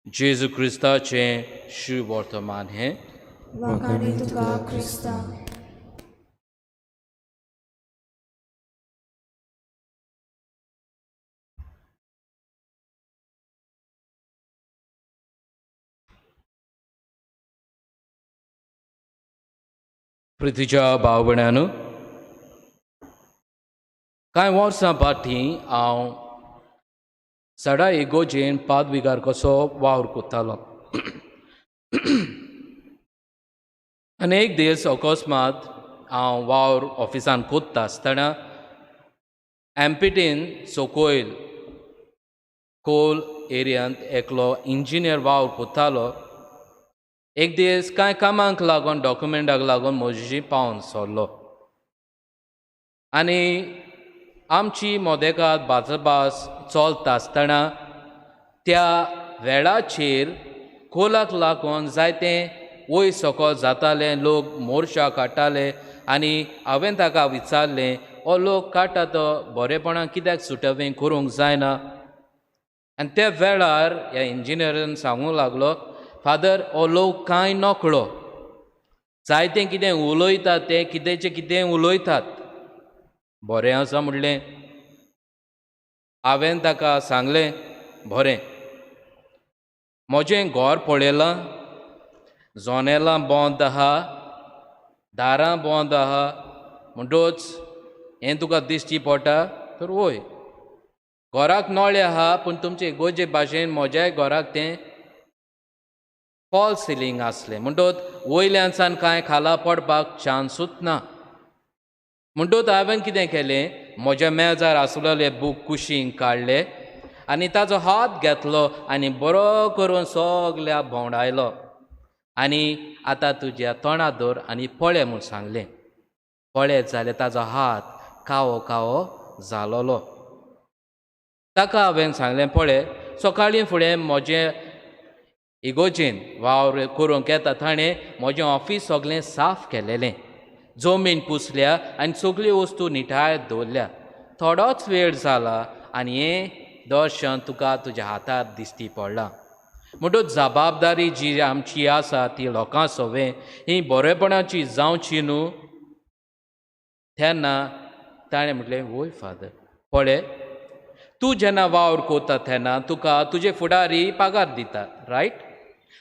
जेजू क्रिस्ताचें शुभवर्तमान हें. वाखाणी तुका क्रिस्ता. प्रितीच्या भाव भयणांनो, कांय वर्सां फाटीं हांव सडा इगोजेन पादविगार कसो वावर कोत्तालो. आनी एक दीस अकस्मात हांव वावर ऑफिसान कोत्ता आसतना एमपीटीन सकयल कोल एरियांत एकलो इंजिनियर वावर कोत्तालो. एक दीस कांय कामांक लागून डॉक्युमेंटाक लागून म्हजी पावन सरलो आनी आमची मदेकात भासाभास चलता आसतना त्या वेळाचेर कोलाक लागून जायते वयर सकयल जाताले, लोक मोर्शा काडटाले. आनी हांवें ताका विचारलें, हो लोक काडटा तो बरेपणान कित्याक सुटवे करूंक जायना? आनी त्या वेळार ह्या इंजिनियरान सांगूंक लागलो, फादर, हो लोक कांय नकळो, जायतें कितें उलयतात ते कितेंचें कितें उलयतात. बरें आसा म्हणलें. हांवें ताका सांगलें, बरें, म्हजें घर पळयलां, जनेलां बंद आहा, दारां बंद आहा, म्हणटच हें तुका दिश्टी पडटा तर वय. घराक नळे आहा, पूण तुमचे इगोर्जे भाशेन म्हज्याय घराक तें फॉल सिलींग आसलें म्हणटोच वयल्यानसान कांय खाला पडपाक चान्सूच ना. म्हणटोच हांवें कितें केलें, म्हज्या मेजार आसलेले बूक कुशीन काडले आनी ताजो हात घेतलो आनी बरो करून सगल्या भोंवडायलो आनी आतां तुज्या तोंडार दवर आनी पळय म्हूण सांगलें. पळयत जाल्यार ताजो हात कावो कावो जालोलो. ताका हांवें सांगलें, पळय सकाळीं फुडें म्हजें इगोजेन वावर करूंक येता ताणें म्हजें ऑफीस सगळें साफ केलेलें, जमीन पुसल्या आनी सगळ्यो वस्तू निटायत दवरल्या. थोडोच वेळ जाला आनी हें दर्शन तुका तुज्या हातार दिश्टी पडलां. म्हणटूच जबाबदारी जी आमची आसा ती लोकां सवें ही बरेपणाची जावची न्हू. तेन्ना ताणें म्हटलें, वय फादर, पळय तूं जेन्ना वावर कोता तेन्ना तुका तुजे फुडारी पगार दिता, रायट?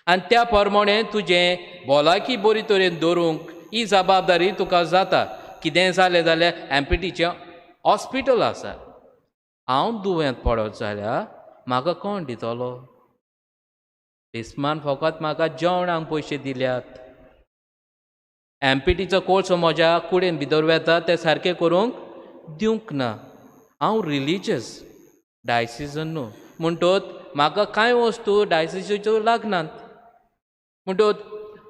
आनी त्या प्रमाणे तुजें भलायकी बरी तरेन दवरूंक ही जबाबदारी तुका जाता. कितेंय जालें जाल्यार एमपीटीचें हॉस्पिटल आसा. हांव दुयेंत पडत जाल्यार म्हाका कोण दितलो? बिस्मान फकत म्हाका जेवणाक पयशे दिल्यात. एमपीटीचो कोर्स म्हज्या कुडीन भितर वेता तें सारकें करूंक दिवंक ना. हांव रिलीजियस डायसिजन न्हू, म्हणटोच म्हाका कांय वस्तू डायसिसाच्यो लागनात. म्हणटोच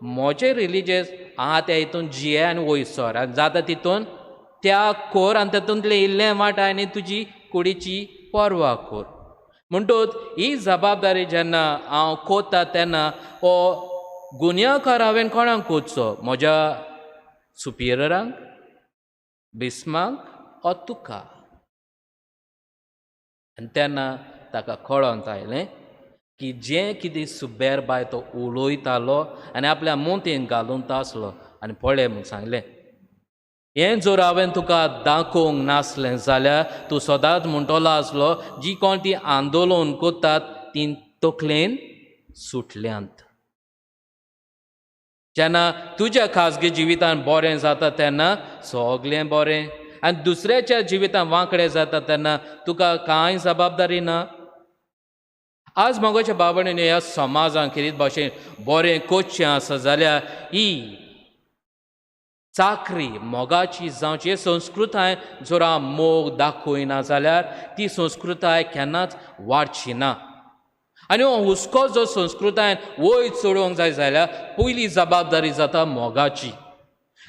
म्हजें रिलीजियस आहा त्या हितून जिये आनी वयर सर आनी जाता तितून त्या कोर आनी तातूंतलें इल्लें वांट आनी तुजी कुडीची पर्वा कोर. म्हणटोच ही जबाबदारी जेन्ना हांव कोता तेन्ना हो गुन्यांवकार हांवें कोणाक कोरचो? म्हज्या सुपिरियरांक, बिस्माक ओ तुका? आनी तेन्ना ताका कळोन आयलें की जें कितें सुबेर बाय तो उलयतालो आनी आपल्या मोतीन घालून आसलो. आनी पळय म्हूण सांगलें, हें जर हांवें तुका दाखोवंक नासलें जाल्यार तूं सदांच म्हणटलो आसलो जी कोण ती आंदोलन करतात ती तकलेन सुटल्यांत. जेन्ना तुज्या खाजगी जिवितान बरें जाता तेन्ना सगळें बरें, आनी दुसऱ्याच्या जिवितान वांकडें जाता तेन्ना तुका कांय जबाबदारी ना. आज मोगाच्या बाबांनी ह्या समाजान खेरीत भाशेन बरें कोचचें आसा जाल्यार ही चाकरी मोगाची जावची संस्कृताय जर हांव मोग दाखयना जाल्यार ती संस्कृताय केन्नाच वाडची ना. आनी हो हुस्को जो संस्कृतायेन वयर चडोवंक जाय जाल्यार पयली जबाबदारी जाता मोगाची.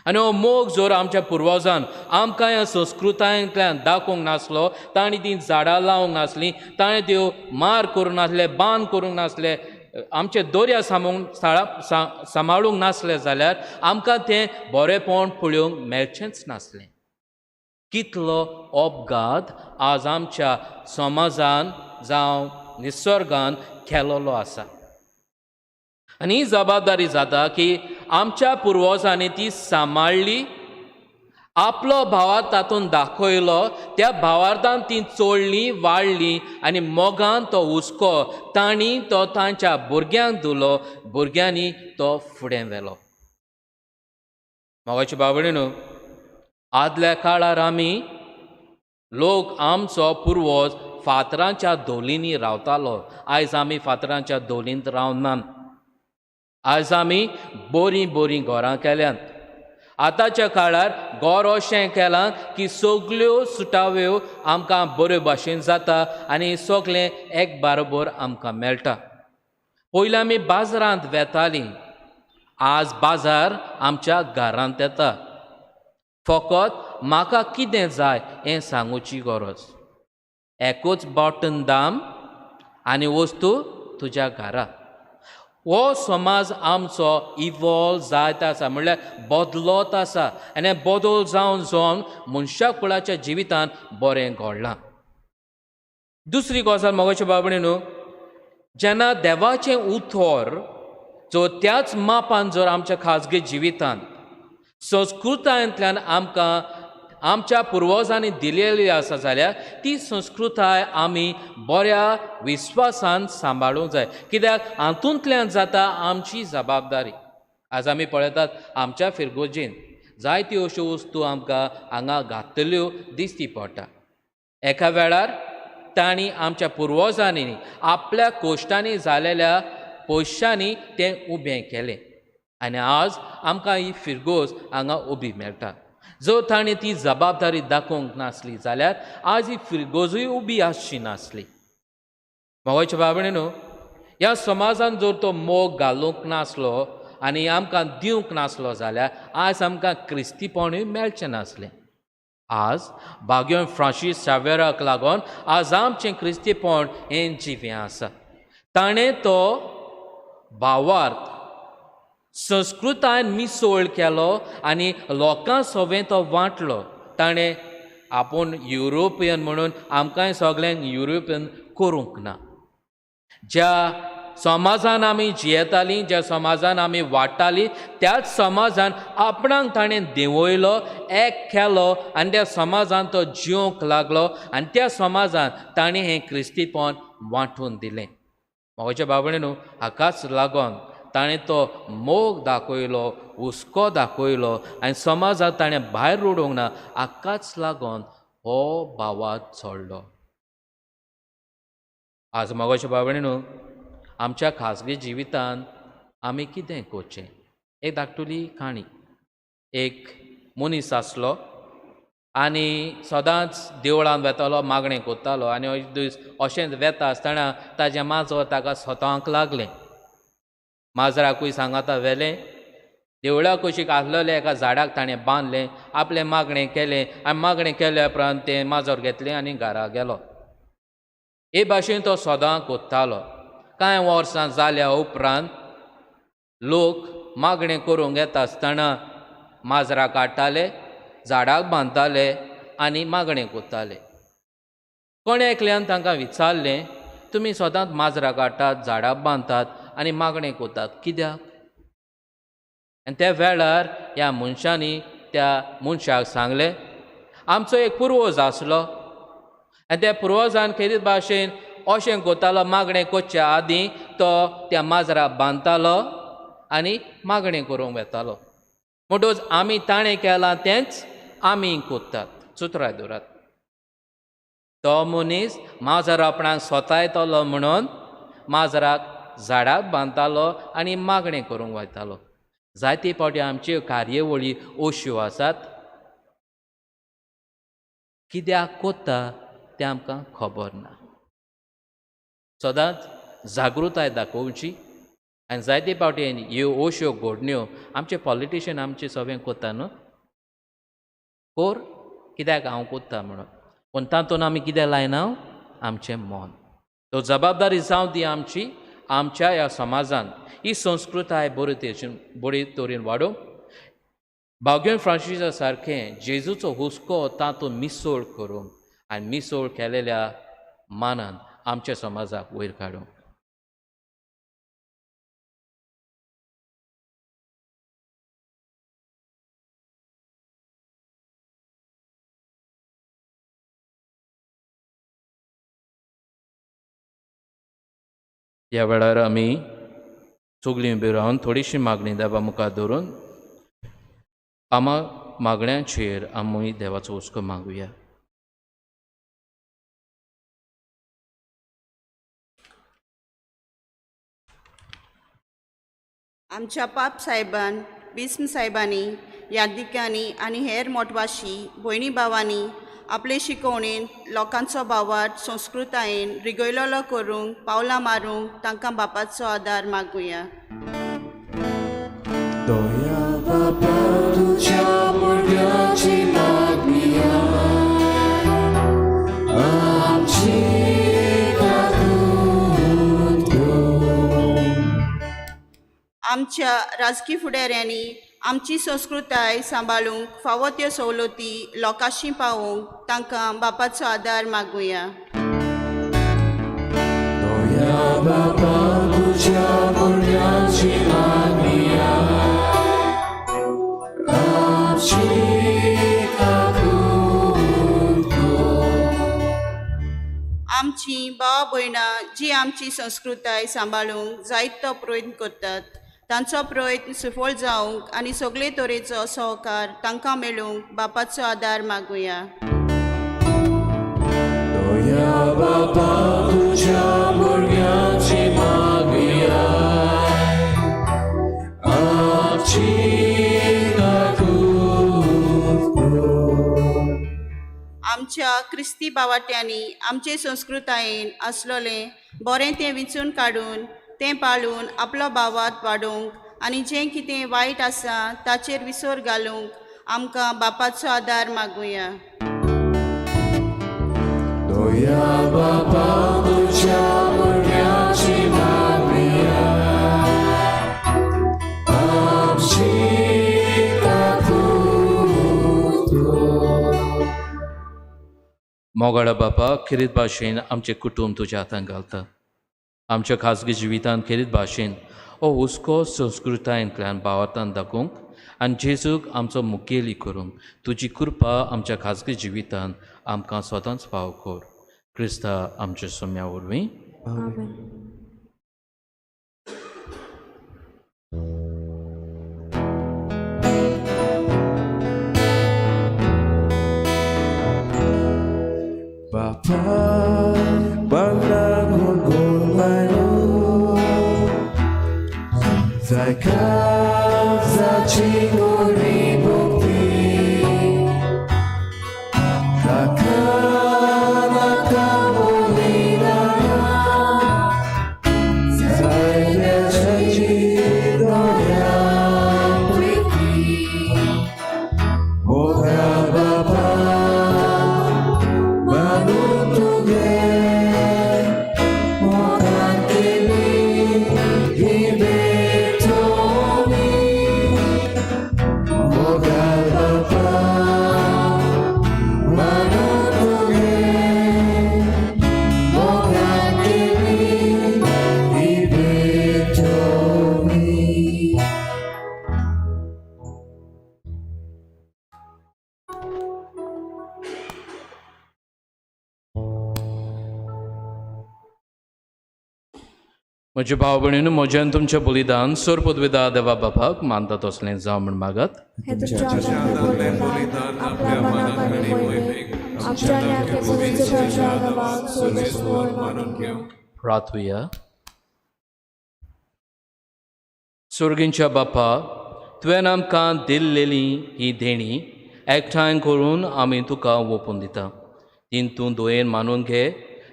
आनी हो मोग जर आमच्या पुर्वजान आमकां ह्या संस्कृतायेंतल्यान दाखोवंक नासलो, तांणी तीं झाडां लावंक नासलीं, ताणें त्यो मार करूंक नासले, बांद करूंक नासले, आमचे दर्या सामूंक सांबाळूंक नासलें जाल्यार आमकां तें बरेंपण पळोवंक मेळचेंच नासलें. कितलो अपघात आज आमच्या समाजान जावं निसर्गान केलोलो आसा. आनी ही जबाबदारी जाता की आमच्या पुर्वजांनी ती सांबाळ्ळी, आपलो भावार्थ तातूंत दाखयलो, त्या भावार्थान ती चोडली वाडली आनी मोगान तो हुस्को तांणी तो तांच्या भुरग्यांक दिलो, भुरग्यांनी तो फुडें व्हेलो. मोगाचे बाबडी न्हू, आदल्या काळार आमी लोक आमचो पुर्वज फातरांच्या धोलींनी रावतालो. आयज आमी फातरांच्या धोलींत रावनात. आयज आमी बरीं बरीं घरां केल्यांत. आतांच्या काळार घर अशें केलां की सगल्यो सुटाव्यो आमकां बऱ्यो भाशेन जाता आनी सगळें एक बारोबर आमकां मेळटा. पयलीं आमी बाजारांत वेतालीं, आज बाजार आमच्या घरांत येता. फकत म्हाका कितें जाय हें सांगुची गरज, एकूच बटन दाम आनी वस्तू तुज्या घरा. हो समाज आमचो इवॉल्व जायत आसा, म्हणल्यार बदलत आसा आनी बदल जावन जावन मनशा कुळाच्या जिवितांत बरें घडलां. दुसरी गजाल मोगाच्या बाबणी न्हू, जेन्ना देवाचें उतर जो त्याच मापान जर आमच्या खाजगी जिवितांत संस्कृतायेंतल्यान आमकां आमच्या पुर्वजांनी दिलेली आसा जाल्यार ती संस्कृताय आमी बऱ्या विस्वासान सांबाळूंक जाय. कित्याक हातूंतल्यान जाता आमची जबाबदारी. आज आमी पळयतात आमच्या फिरगोजेन जायत्यो अश्यो वस्तू आमकां हांगा घातल्यो दिश्टी पडटा. एका वेळार तांणी आमच्या पुर्वजांनी आपल्या कोश्टांनी जालेल्या पयशांनी तें उबें केलें आनी आज आमकां ही फिरगोज हांगा उबी मेळटा. जर ताणें ती जबाबदारी दाखोवंक नासली जाल्यार आज ही फिरगोजूय उबी आसची नासली. म्हाका बाबणे न्हू, ह्या समाजान जर तो मोग घालूंक नासलो आनी आमकां दिवंक नासलो जाल्यार आज आमकां क्रिस्तीपणूय मेळचें नासलें. आज बाग्योन फ्रांसीस शावेराक लागून आज आमचें क्रिस्तीपण हें जिवें आसा. ताणें तो भावार्थ संस्कृतायेन मिसोळ केलो आनी लोकां सवें तो वांटलो. ताणें आपूण युरोपियन म्हणून आमकांय सगल्यांक युरोपियन करूंक ना. ज्या समाजान आमी जियेतालीं, ज्या समाजान आमी वाडटालीं, त्याच समाजान आपणाक ताणें देंवयलो, एक केलो आनी त्या समाजान तो जिवंक लागलो आनी त्या समाजान ताणें हें क्रिस्तीपण वांटून दिलें. म्हज्या बाबणे न्हू, हाकाच लागून ताणें तो मोग दाखयलो, हुस्को दाखयलो आनी समाजाक ताणें भायर उडोवंक ना. हाकाच लागून हो भावार्थ चडलो. आज म्हज्या बाबणे न्हू, आमच्या खाजगी जिवितांत आमी कितें करचें? एक धाकटुली काणी. एक मनीस आसलो आनी सदांच देवळांत वेतालो, मागणें करतालो आनी एक दीस अशेंच वेता आसतना ताजें माजर ताका सतावंक लागलें. माजराकूय सांगाता व्हेलें, देवळा कुशीक आसलेल्या एका झाडाक ताणें बांदलें, आपलें मागणें केलें आनी मागणें केल्या उपरांत तें माजर घेतलें आनी घरा गेलो. हे भाशेन तो सदां कोत्तालो. कांय वर्सां जाल्या उपरांत लोक मागणें करूंक येता आसतना माजरां काडटाले, झाडाक बांदताले आनी मागणें करताले. कोणें एकल्यान तांकां विचारलें, तुमी सदांच माजरां काडटात, झाडाक बांदतात आनी मागणें करतात, कित्याक? आनी त्या वेळार ह्या मनशांनी त्या मनशाक सांगलें, आमचो एक पुर्वज आसलो आनी त्या पुर्वजान खेरीत भाशेन अशें करतालो, मागणें करच्या आदीं तो त्या माजराक बांदतालो आनी मागणें करूंक वेतालो. म्हणटकच आमी ताणें केलां तेंच आमी करतात. चुत्राय दवरात, तो मनीस माजर आपणाक सोतायतलो म्हणून माजराक झाडाक बांदतालो आनी मागणें करूंक वयतालो. जायते फावटी आमच्यो कार्यावळी अश्यो आसात, कित्याक करता तें आमकां खबर ना. सदांच जागृताय दाखोवची आनी जायते फावटी ह्यो अश्यो घडण्यो आमचे पॉलिटिशियन आमचे सगळें करता न्हू, कोर कित्याक हांव करता म्हणून, पूण तातूंत आमी कितें लायना आमचें मन. तो जबाबदारी जावं ती आमची, आमच्या ह्या समाजान ही संस्कृताय बरी तरेन बरी तरेन वाडोवंक बाग्योन फ्रांसिसा सारकें जेजूचो हुस्को तातूंत मिसोळ करूंक आनी मिसोळ केलेल्या मानान आमच्या समाजाक वयर काडूंक. ह्या वेळार आमी सगळीं उबी रावन थोडीशी मागणी देवा मुखार दवरून आमा मागण्यांचेर आमी देवाचो हुस्को मागुया. आमच्या पाप साहेबान, बिस्म साहेबांनी, यादिकांनी आनी हेर मोटवाशी भयणी भावांनी आपले शिकवणेन लोकांचो भावार्थ संस्कृतायेन रिगयलेलो करूंक पावलां मारूंक तांकां बापाचो आदार मागुया. दया बापा तुज्या भुरग्याची मागणी आमची काकूट कर. आमच्या राजकी फुडाऱ्यांनी आमची संस्कृताय सांबाळूंक फावो त्यो सवलती लोकांशी पावोवंक तांकां बापाचो आदार मागुया. दया बापा तुज्या भुरग्याची मागणी आमची काकूट कर. आमची भाव भयणां जी आमची संस्कृताय सांबाळूंक जायतो प्रयत्न करतात तांचो प्रयत्न सफळ जावंक आनी सगळे तरेचो सहकार तांकां मेळूंक बापाचो आदार मागुया. दया बापा तुज्या भुरग्याची मागुया आपशी काकूत आमच्या क्रिस्ती बावाट्यांनी आमचे संस्कृतायेन आसलोलें बरें तें विंचून काडून तें पाळून आपलो भावार्थ वाडोवंक आनी जें कितें वायट आसा ताचेर विसर घालूंक आमकां बापाचो आदार मागुया. दोया बापा तुज्या पुण्याची मागणिया आपशी काकूत मोगाळा बापा, खेरीत भाशेन आमचें कुटूंब तुज्या हातान घालता. आमच्या खाजगी जिवितांत खेरीत भाशेन हो हुस्को संस्कृतायेंतल्यान भावार्थान दाखोवंक आनी जेजूक आमचो मुखेली करूंक तुजी कृपा आमच्या खाजगी जिवितांत आमकां सदांच फावो कर. क्रिस्ता आमच्या सोम्या वरवीं. आमेन. Bapa bangun lalu Zakat zacinguri bukti Takkan akan mulinaya Saya janji doyan priti Moga Bapa Manutuge Mokatili Ibetoni Moga Bapa Manutuge Mokatili Ibetoni. म्हज्या भाव भयणीनू, म्हजें आनी तुमचें बलिदान सोर पदवेदा देवा बापाक मानता तसलें जावं म्हण मागात. हे तुमच्या हातांतलें बलिदान आपल्या मनाक आनी मोहिमेक आमच्या आनी आमच्या पवित्र नांवाक सोनेस्वर मानून घेवं. प्रार्थुया. सोर्गींच्या बापा, तुवें आमकां दिल्लेली ही देणी एकठांय करून आमी तुका ओंपून दिता. तीन तूं दोयेन मानून घे.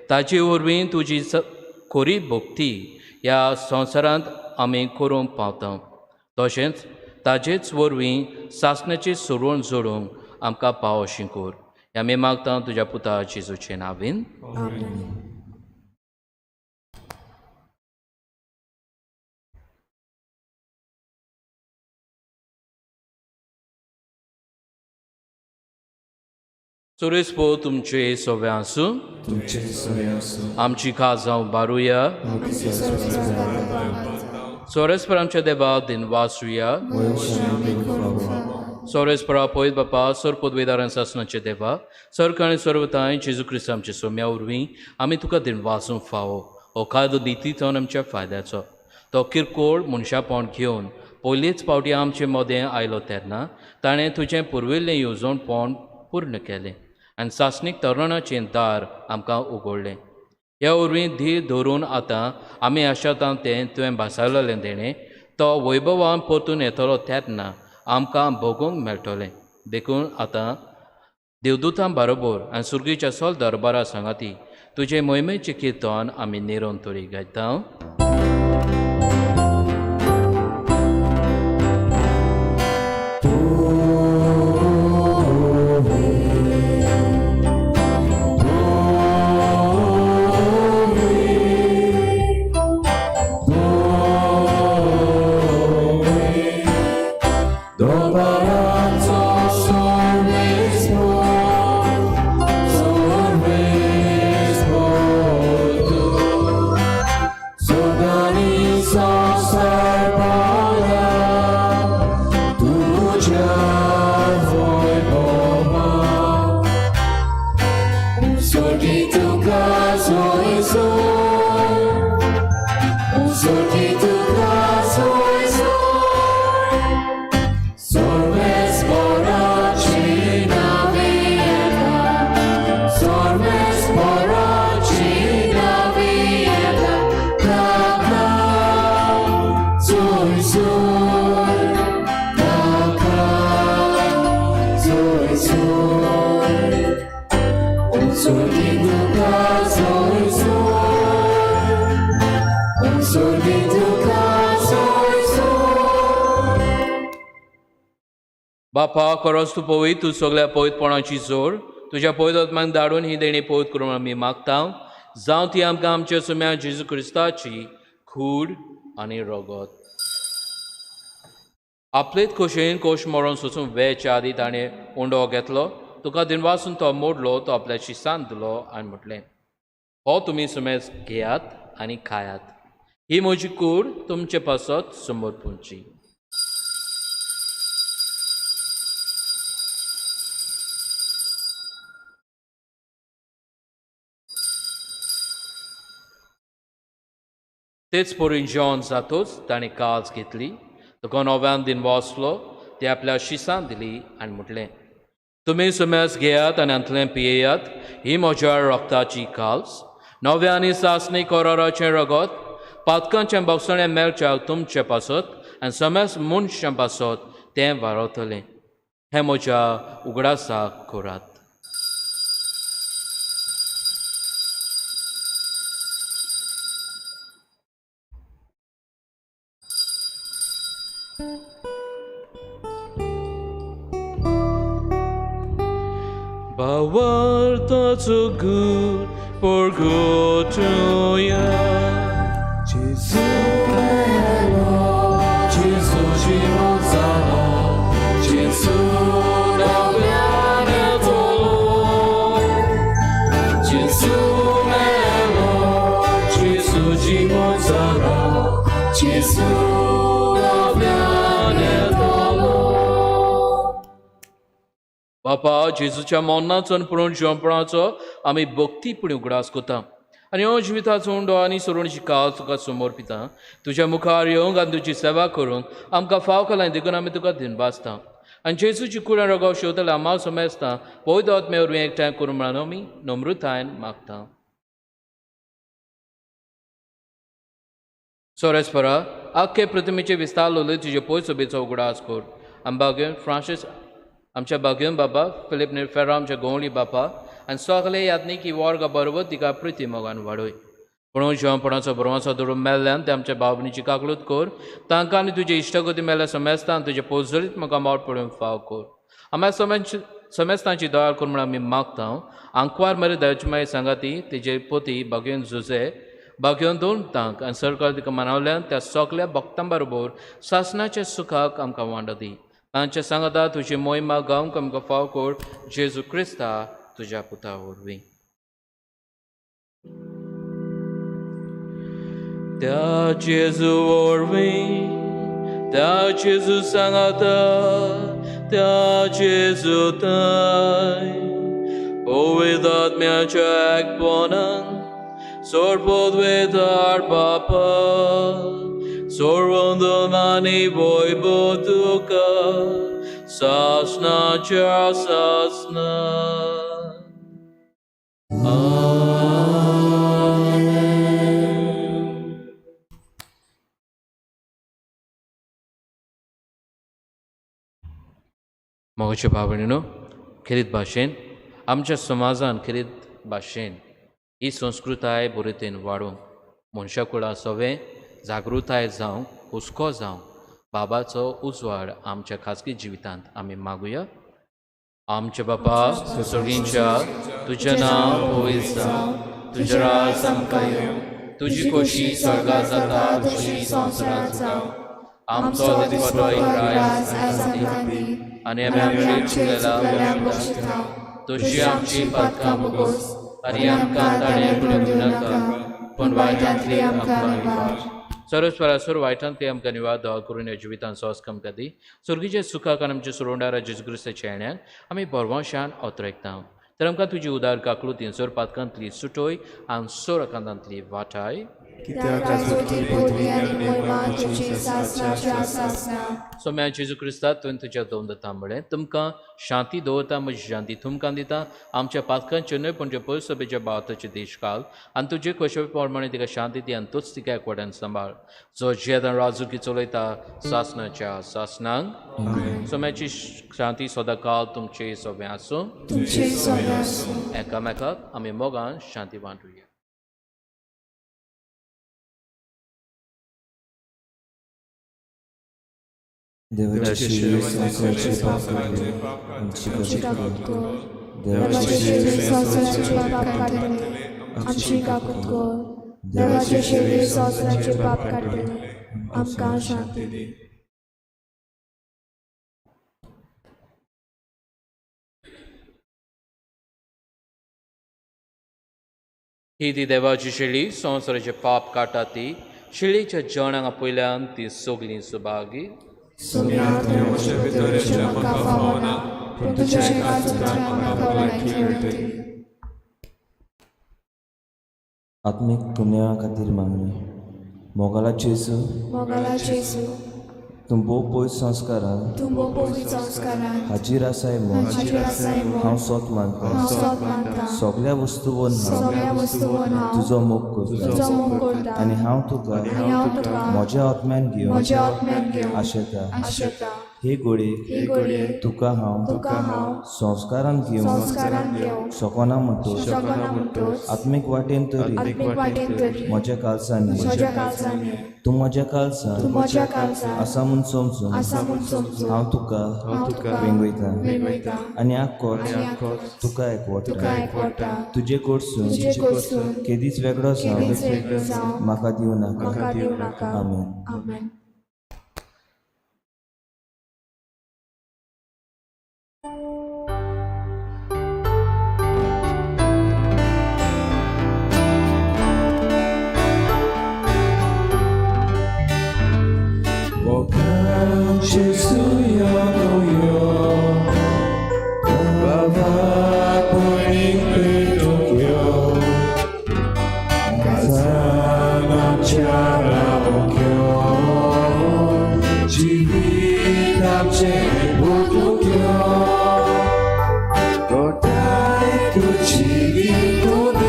ताचे वरवीं तुजी खरी भक्ती ह्या संवसारांत आमी करूंक पावता. तशेंच ताजेच वरवीं सासणाची सुरवण जोडूंक आमकां पाव अशी कर. ह्या आमी मागता तुज्या पुता जेजूचे नांवीन. आमेन. सुरेश पो तुमचे सगळे आसूं. तुमचे सगळे आसूं. आमची काजां उबारुया. सोरेस्पर आमच्या देवा दिनवासुया. सोरेस्परा पयत बापा सोर पदवेदारान सासणाचे देवा सरकार आनी सर्वताय जेजू क्रिस्त आमच्या सोम्या वरवीं आमी तुका दिनवासूंक फावो. हो कायदो नितीचो आनी आमच्या फायद्याचो. तो किरकोळ मनशापण घेवन पयलीच फावटी आमचे मदें आयलो तेन्ना ताणें तुजें पुर्विल्लें येवजणपण पूर्ण केलें आनी सासणीक तरणाचें दार आमकां उगडलें. ह्या वरवीं धीर धरून आतां आमी आशातां तें तुवें भासायलेलें देणें तो वैभवान परतून येतलो तेन्ना आमकां भोगूंक मेळटलें. देखून आतां देवदूतां बरोबर आनी सुर्गीच्या सोल दरबारा सांगाती तुजे मोहिमेचें किर्तन आमी निरोन तरी गायता. Dobaranzo sorves tu Sogani sarbala tuja voi boma Sorgi tu caso e sol Sorgi tu caso e sol. बापा खरोच तूं पवित्र, तूं सगळ्या पवित्रपणाची जोड. तुज्या पवित्र आत्म्याक धाडून ही देणी पवित्र करूंक आमी मागता. जावं ती आमकां आमच्या सुम्या जेजू क्रिस्ताची कूड आनी रगत. आपलेच खोशयेन कोश मरोन सोसून वेच्या आदी ताणें उंडो घेतलो, तुका दिनवासून तो मोडलो, तो आपल्या शिसान दिलो आनी म्हटलें, हो तुमी सुमेज घेयात आनी खायात, ही म्हजी कूड तुमचे पासत समर्पूंची. तेच परी जेवण जातूच ताणें काज घेतली, तुका नव्यान दिन वाचलो, ती आपल्या शिसान दिली आनी म्हटलें, तुमी सुमेज घेयात आनी हांतलें पियेयात, ही म्हज्या रक्ताची काल्स, नव्या आनी सासणी कराराचें रगत, पातकांचें बक्षणें मेळच्याक तुमचे पासत आनी समेज मनशां पासत तें वारवतलें. हें म्हज्या उगडासाक करात. भावार्थाचो गूण परगटुया. Gesù bello, Gesù ci mozzano, Gesù नव्याने तोलो. Gesù bello, Gesù ci mozzano, Gesù नव्याने तोलो. बापा, जेजूच्या मरणाचो आनी पुरण जिवपणाचो आमी भक्तीपणी उगडास करता आनी हो जिविताचो उंडो आनी सरुणची काळ तुका समर्पिता. तुज्या मुखार येवंक आनी तुजी सेवा करूंक आमकां फाव केलां, देखून आमी तुका दिनवासता. आनी जेजूची कुडां रोगाव शेवतले आमाव समजता पवित्र आत्म्या वरवीं एकठांय करूं म्हणून आमी नम्रतायेन मागता. सोरेस्परा, आख्खे प्रतिमेचे विस्तार लोलय तुजे पय सोबेचो उगडास कर. आम बागेन फ्रांसीस आमच्या बागेन बाबा, फिलीप निरफेरा आमच्या गोवली बापा आनी सगळे यादनीक ही वर्गा बरोबर तिका प्रिती मोगान वाडय. पूण जिवनपणाचो बरोवाचो धरून मेल्ल्यान ते आमच्या भावनीची काकलूत कर. तांकां आनी तुजे इश्टगती मेल्ल्या समेस्तान तुजे पोजरीत म्हाका मोड पडूंक फाव कर. आमच्या समेस्तांची दयाळ कर म्हूण आमी मागता. आंकवार मरे दयाची मागीर सांगाती तेजे पोती बागेन जुजे बागेवन दोन तांक आनी सरकार तिका मानवल्यान त्या सगल्या भक्तां बरोबर सासणाच्या सुखाक आमकां वांटो दी. तांचे सांगाता तुजी मोहिमा गावंक आमकां फाव कर, जेजू क्रिस्ता तुज्या पुता वरवीं. त्या जेजू वरवीं, त्या जेजू सांगाता, त्या जेजू ताय पवित्र आत्म्याच्या एकपणान सोडपदवेदार बापा, सोडवंदन आनी वैभव तुका सासणाच्या सासणा. मोगाचे भाव भयणीनो, खेरीत भाशेन आमच्या समाजान खेरीत भाशेन ही संस्कृताय बरेतेन वाडोवंक मनशा कुळां सवें जागृताय जावंक हुस्को जावंक बाबाचो उजवाड आमच्या खाजगी जिवितांत आमी मागुया. आमच्या बापा सर्गींच्या, तुजें नांव पवित्र जावं, तुजें राज आमकां येवं, तुजी खोशी स्वर्गात जाता तशी संवसारांत जावं. आमचो दिसपटो ग्रास आमकां दी आनी आमी आमचे चुकलेल्या बक्षिता, तशी आमची पातकां भोगोस आनी आमकां ताणें पडून दिवनाका, पूण वायटांतली आमकां निवार. सर्वस्वरासर वायटांतली आमकां निवार दवा करून ह्या जिवितान सोस आमकां दी. सुर्गीच्या सुखाक आनी आमच्या सुरोंडारा जेजू क्रिस्ताच्या येण्याक आमी बरवंशान अतरेकता. तर आमकां तुजी उदार काकलुतीन सोर पातकांतली सुटोय आनी सोर आकांतांतली वाटाय. सोम्या जेजू क्रिस्ता, तुवें तुज्या दोन दत्ता म्हळें, तुमकां शांती दवरता, म्हजी शांती तुमकां दिता. आमच्या पातकांचे न्हय पूण पयसभेच्या भावार्थाचे देश घाल आनी तुजे खोशे प्रमाणे तिका शांती दी आनी तूच तिका एकवटान सांबाळ, जो जियेतान राजूकी चलयता सासणाच्या सासणांक. सोम्याची शांती सदांकाळ तुमचे सोबें आसूं. एकामेकाक आमी मोगान शांती वांटुया. देवाचे शिरे संवसाराचे पाप काडटले आमची काकूत कर. देवाचे शिरे संवसाराचे पाप काडटले आमची काकूत कर. देवाचे शेळी संवसाराचे पाप काडटले आमकां शांती दी. ही ती देवाची शेळी संवसाराचे पाप काडटा ती शेळीच्या जेवणाक आपयल्यान ती सगलीं सुभागी. सोम्या तुवें भितर येवचें म्हाका फावना पूण तुज्या एका उतरान म्हाका भलायकी मेळटली. आत्मीक पुण्या खातीर मागणी. मोगाला जेजू, मोगाला जेजू, तूं भोव पयस संस्कारान तूं भोव पवित्र संस्कारान हाजीर आसाय म्हूण हाजीर आसाय म्हूण हांव सोत मानता. हांव सोत मानता. सगल्या वस्तूंवर हांव सगळ्या वस्तूंवर हांव तुजो मोग करता तुजो मोग करता आनी हांव तुका आनी हांव तुका म्हज्या आत्म्यान घेवन म्हज्या आत्म्यान घेवन आशेता. आशेता. हे घडये ही घडये तुका हांव तुका हांव संस्कारान घेवन संस्कारान घेवंक शकना म्हणटच शकना म्हणटच आत्मीक वाटेन तरी आत्मीक वाटेन तरी म्हज्या कालसांनी म्हज्या काळजांनी तूं म्हज्या तूं कालसान म्हज्या काळजान आसा म्हूण समजून आसा म्हूण समजून हांव तुका हांव तुका वेंगयता वेंगयता आनी आक्कोच आनी आक्कोच तुका एकवटा. तुका एकवटा. तुजे कडसून तुजे कडसून केदीच वेगळो केदीच जावं वेगळो जावं म्हाका दिवं नाका. म्हाका दिवं नाका. आमेन. आमेन.我看耶稣有有，爸爸不应被动摇，卡萨那恰拉不求，吉比他切不动摇，我带土吉比土地，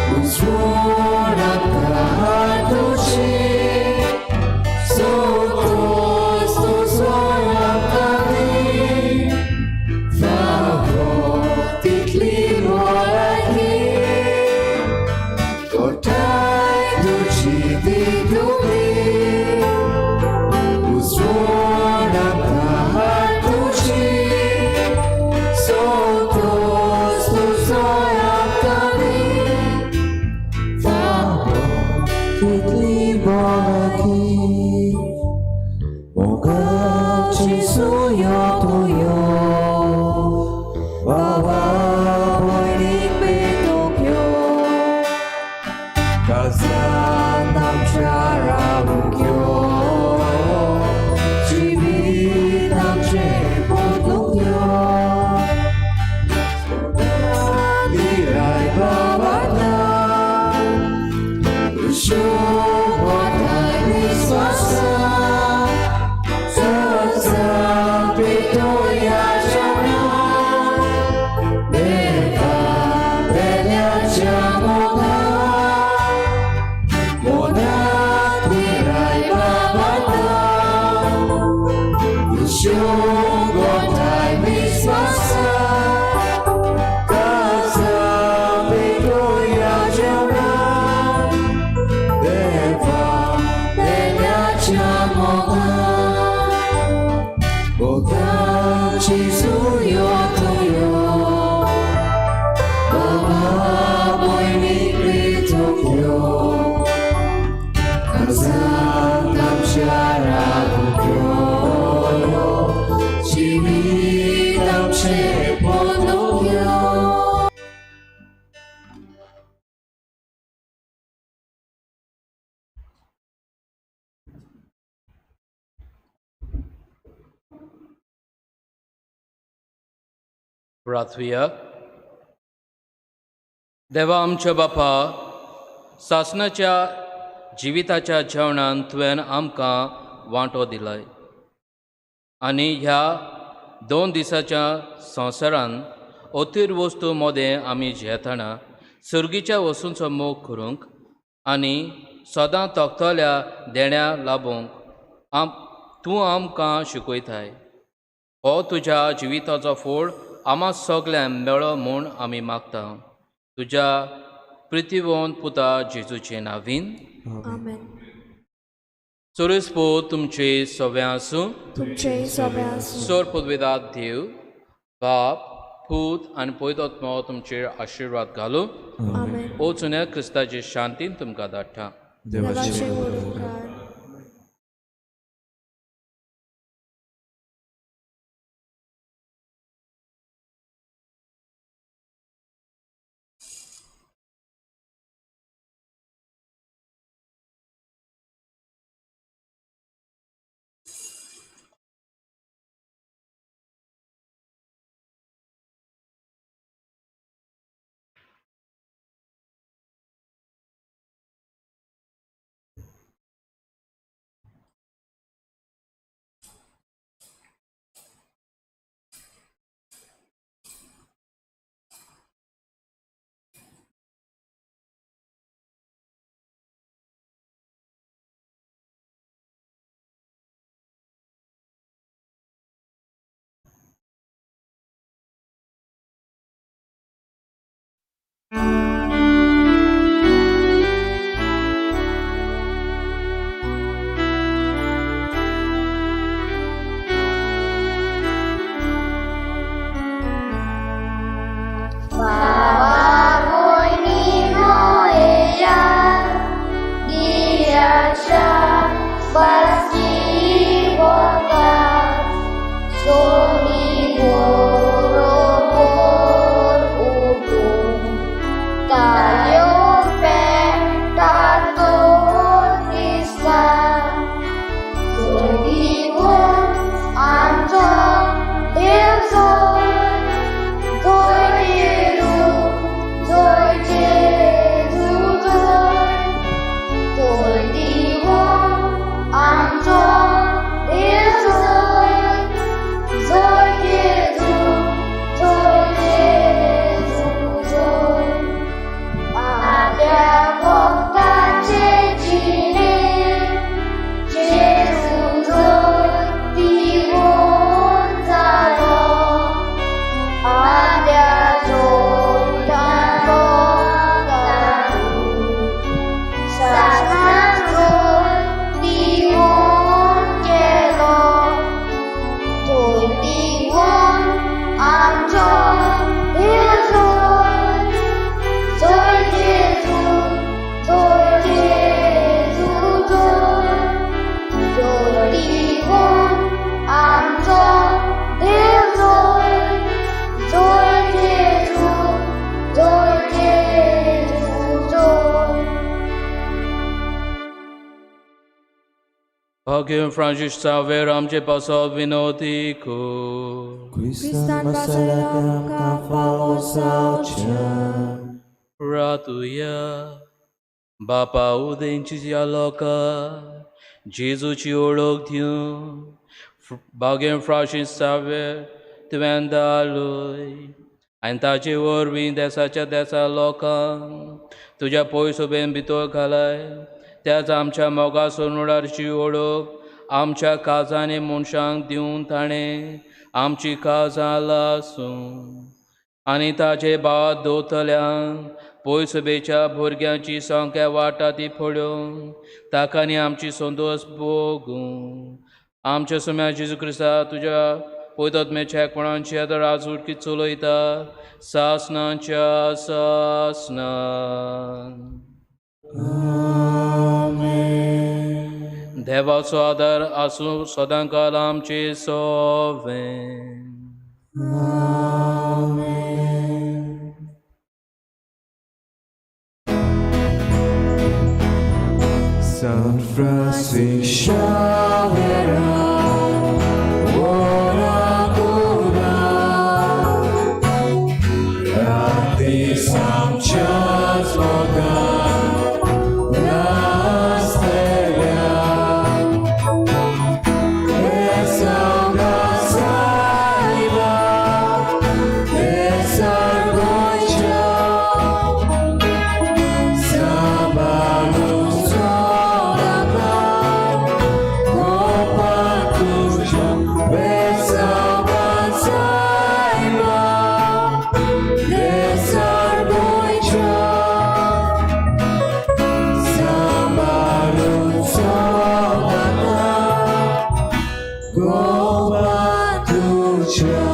不说那卡土吉。 प्रार्थुया. देवा आमच्या बापा, सासणाच्या जिविताच्या जेवणान तुवें आमकां वांटो दिलाय आनी ह्या 2 दिसाच्या संवसारान अतीर वस्तू मदें आमी झेतना सर्गीच्या वस्तूंचो मोग करूंक आनी सदां तकतल्या देण्या लाबूंक तूं आमकां शिकयताय. हो तुज्या जिविताचो फोड आमा सगल्यांक मेळो म्हूण आमी मागता. तुज्या प्रितीवंत पुता जेजूचे नांवीन. आमेन. सोरेस पूत तुमचे सगळें आसूं. तुमचेय सोबे आसूं. सोर पदवेदात देव बाप पूत आनी पवित्र तुमचेर आशिर्वाद घालूं. आमेन. वचून क्रिस्ताचे शांतीन तुमकां धाडटा. देवाचे व्हड उपकार. भाग्य फ्रांसीस सावेर आमचे पासत विनोती कर. क्रिस्तान वाचयला आमकां फावो जावचें. रातुया. बापा उदेंचीच्या लोकां जेजूची ओळख दिवन भाग्य फ्रांसीस सावेर तुवें धाडलोय आनी ताचे वरवीं देसाच्या देसा लोकांक तुज्या पयसोबेन भितर घालाय. त्याच आमच्या मोगा सोनुडारची ओळख आमच्या काजांनी मनशांक दिवन ताणें आमची काजां लासूं आनी ताचे भावात दवरतल्यांक पयसुबेच्या भुरग्यांची संख्या वाडटा ती पळोवन ताका आनी आमची संतोश भोगूं. आमच्या सुम्या जेजू क्रिस्ता तुज्या पयतोत्म्याच्या एकपणाची आतां राजवटकी चलयता सासनाच्या सासनान. देवाचो आदार आसूं सदांकाल आमचे सोवें. San Francisco Xavier, ora cura, gratis amcias loca, la stella, esa saiba, esa gocha. Sabalu soraba, शोभा तुज्या.